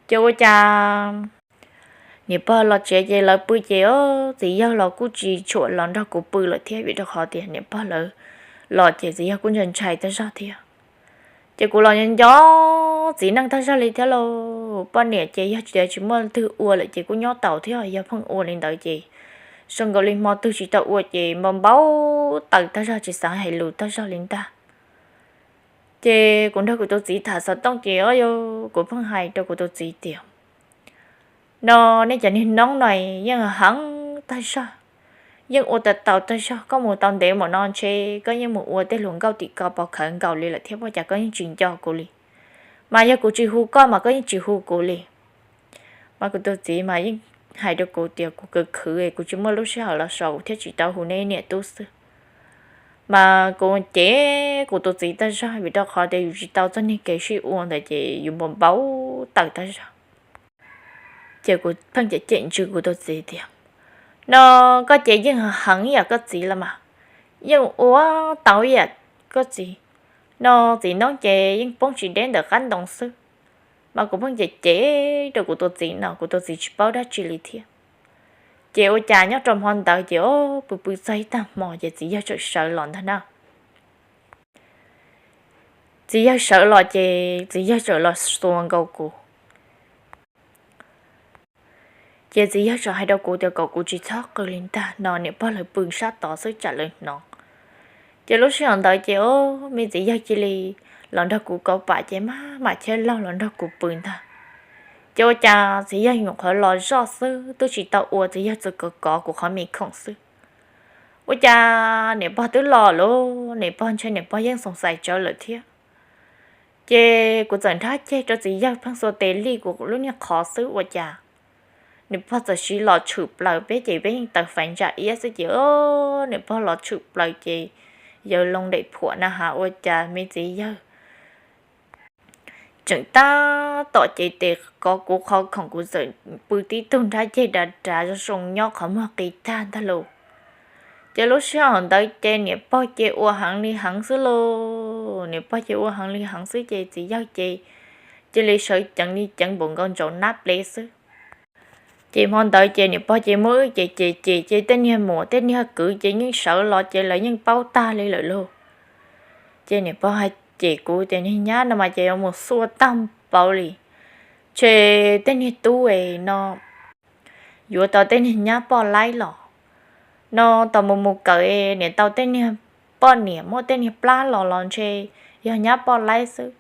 Ces ua cas niam pog los tsev ces lawv pw ces o, txiv yawg los kuj tsis tshua los nrog kuv pw lawm thiab vim rau qhov tias niam pog lawv los ces txiv yawg kuj ntshai ntshai tag zog thiab. Ces kuv los nco nco txiv neej tag zog li thiab lauj. Poj niam ces yog tias tsis muaj twg ua lawm ces kuj nyob taus thiab, yog pheej ua li ntawd ces zoo nkaus li hmo twg tsis tau ua ces npau npau taws tag zog tsis xav hais lus tag zog li ntag. Ces kuv nrog kuv tus txiv tham xov tooj ces o, kuv pheej hais rau kuv tus txiv tias, no nej cov niag noob no yeej heev tag zog, yeej ua tau tau tag zog, koj mus tau ntev mus no ntshe koj yeej mus ua tej hluas nkauj tim ko pov khawv nkaus li lawm thiab, ua cas koj yeej tsis nco kuv li? Mas yog kuv tsis hu koj mas koj yeej tsis hu kuv li. Mas kuv tus txiv mas yeej hais rau kuv tias kuv khwv khwv es kuv tsis muaj lub sij hawm los so kuv thiaj tsis tau hu neb niam tub xwb. Mas kuv cem kuv tus txiv tag zog vim rau qhov tias yus tsis tau txoj niag kev sib ua ntawd ces yus npau npau taws tag zog. Ces kuv pheej cem cem ntsws kuv tus txiv tias, no koj ces yeej heev ib yam koj txiv los mas, yeej ua tau ib yam koj txiv. No txiv noob ces yeej poob tsis deb ntawm qab ntoo xwb. Mas kuv pheej cem cem rau kuv tus txiv no kuv tus txiv tsis paub dab tsi li thiab. Ces ua cas nyob rau hmo ntawd ces o, pw pw txog ib tag hmo ces txiv yawg txawm sawv los ntag na. Txiv yawg sawv los ces txiv yawg txawm los xuas nkaus kuv. Ces txiv yawg txawm hais rau kuv tias kom kuv tsis txhob qw li ntag no, niam pog lawv pw sab tod xwb tsam lawv hnov. Ces lub sij hawm ntawd ces o, me txiv yawg cia li los nrog kuv kauv pam ces maj mam cheb laug los nrog kuv pw ntag. Ces ua cas txiv yawg nyuam qhuav los zoj xwb twb tsis tau ua txiv yawg txawm kov kov kuv qhov me khoom xwb. Ua cas niam pog twb los lawm, niam pog ntshe niam pog yeej xoom xais tsawv lawm thiab. Ces kuv txawm nrhab ceg rau txiv yawg pheej xuas tes lij kuv lub niag qhov xwb ua cas niam pog txawm siv los tshwm plaws peb ces peb yeej taws faiv ntsa iab xwb ces o, niam pog los tshwm plaws ces yawg loo daim phuam na has ua cas me txiv yawg tseem tab tom cev tes kov kuv qhov khoom kuv txawm pw tib tug nrhab ceg dav dav zoo zoo nyob qhov muag qis tag ntag lauj. Ces lub sij hawm ntawd ces niam pog ces ua heev li heev xwb lauj, niam pog ces ua heev li heev xwb ces txiv yawg ces cia li sawv ceev li ceev npaum nkaus ntsaum nab plev xwb. Ces hmo ntawd ces niam pog ces muab wb ces ces ces ces tej niag muam tej niag kwv ces yeej sawv los ces lawv yeej paub tag li lawm lauj. Ces niam pog hais cem kuv tias niag nyab no mas ces yuav mus xuaj tag npaum li, ces tej niag tub es no yuav tau tej niag nyab poj laib los no, tau mus mus kawm niam tau tej niag poj niam muaj tej niag plab los los ntshe yog nyab poj laib xwb.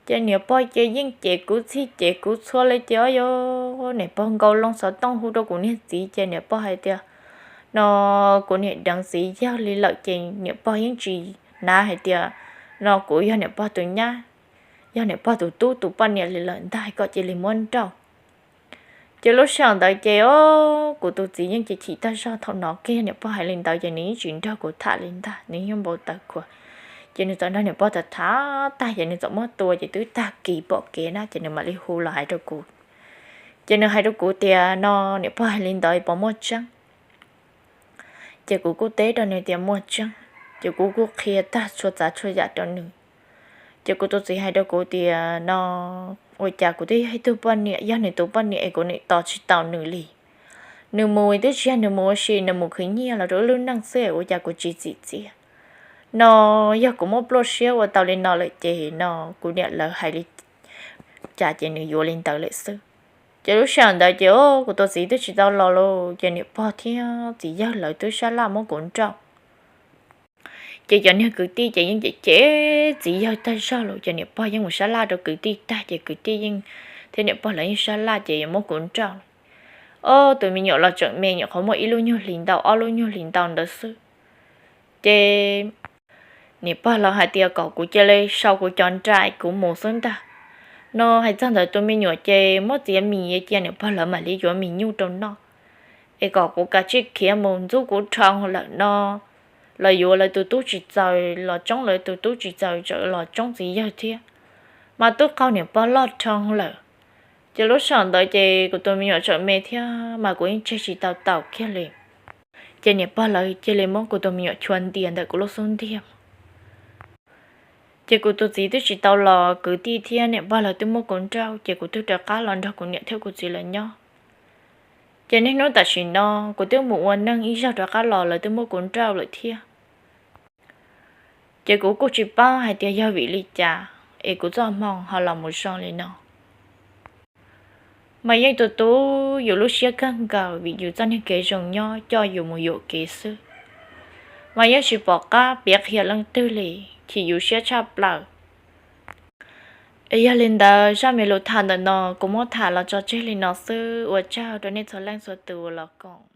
Ces niam pog ces yeej cem kuv txhij cem kuv txhua li ces o, niam pog nkaus loo xov tooj hu rau kuv niag txiv ces niam pog hais tias no kuv niam deev txiv yawg li lawm ces niam pog yeej tsis nav hais tias no kuv yog niam pog tus nyab, yog niam pog tus tub tus poj niam li lawm ntag kom cia li muab nrauj. Ces lub sij hawm ntawd ces o, kuv tus txiv yeej ces chim tag zog thaum no kiag niam pog hais li ntawd ces nws yeej tsis nrog kuv tham li ntag, nws yeej npau taws khuav. Ces nws txawm nrog niam pog tham tham tag ces nws txawm muab tua ces twb tag kis pom kev na ces nws mam li hu los hais rau kuv. Ces nws hais rau kuv tias no niam pog hais li ntawd puas muaj tseeb? Ces kuv kuj teb rau nws tias muaj tseeb, ces kuv kuj qhia tag txhua tsav txhua yam rau nws. Ces kuv tus txiv hais rau kuv tias no ua cas kuv twb yog ib tug poj niam, yog nws tus poj niam es kuv niam tos tsis tau nws li. Nws mus twb tsis yog nws mus ua si, nws mus khwv nyiaj los rau wb lub neej xwb ua cas kuv tsis txim txiaj. No yog kuv muab pluaj siab ua tau li no lawm ces no kuv niam lawv hais li cas ces nws yuav li ntawd lawm xwb. Ces lub sij hawm ntawd ces o, kuv tus txiv twb tsis tau los lauj, ces niam pog thiab txiv yawg lawv twb sab laj muab kuv nrauj. Ces cov niag kwv tij ces yeej cem cem txiv yawg tag zog lawm, ces niam pog yeej mus sab laj rau kwv tij tag ces kwv tij yeej thiab niam pog lawv yeej sab laj ces yuav muab kuv nrauj. O, tus me nyuam los tseem me nyuam qhuav muaj ib lub nyuag hlis ntau ob lub nyuag hlis ntau ntawd xwb. Ces niam pog lawv hais tias kom kuv cia li sau kuv cov nra kuv mus xwb ntag. No hais txog ntawd tus me nyuam ces muab txiav mis cia niam pog lawv mam li yuav mis nyuj rau noj, es kom kuv kav tsij khiav mus ntxub kuv rho lawm no, los yuav lawv tus tub tsis txaws los tsoob lawv tus tub tsis txaws tseem los tsoob txiv yawg thiab, mas twb qaug niam pog loj rho lawm. Ces lub sij hawm ntawd ces kuv tus me nyuam tseem me thiab mas kuv yeej tseg tsis tau taus kiag li. Ces niam pog lawv cia li muab kuv tus me nyuam chua ntias ntawm kuv lub xub ntiag. Ces kuv tus txiv twb tsis tau los, kwv tij thiab niam pog lawv twb muab kuv nrauj ces kuv twb rov qab los nrog kuv niam thiab kuv txiv lawv nyob. Ces niaj hnub tam sim no kuv twb mus ua neej ib zaug rov qab los lawv twb muab kuv nrauj lawm thiab. Ces kuv kuj tsis paub hais tias yog vim li cas es kuv txoj hmoo ho los mus zoo li no. Mas yeej tu tu yus lub siab kawg nkaus vim yus txoj niag kev zoo nyob coj yus mus yuam kev xwb. Mas yeej tsis pom qab piav qhia leej twg li, chim yus siab tshaj plaws. Es yog li ntawd zaj me lus tham ntawm no kuv muab tham los tso tseg li no xwb, ua tsaug rau nej txhua leej txhua tus uas los koom.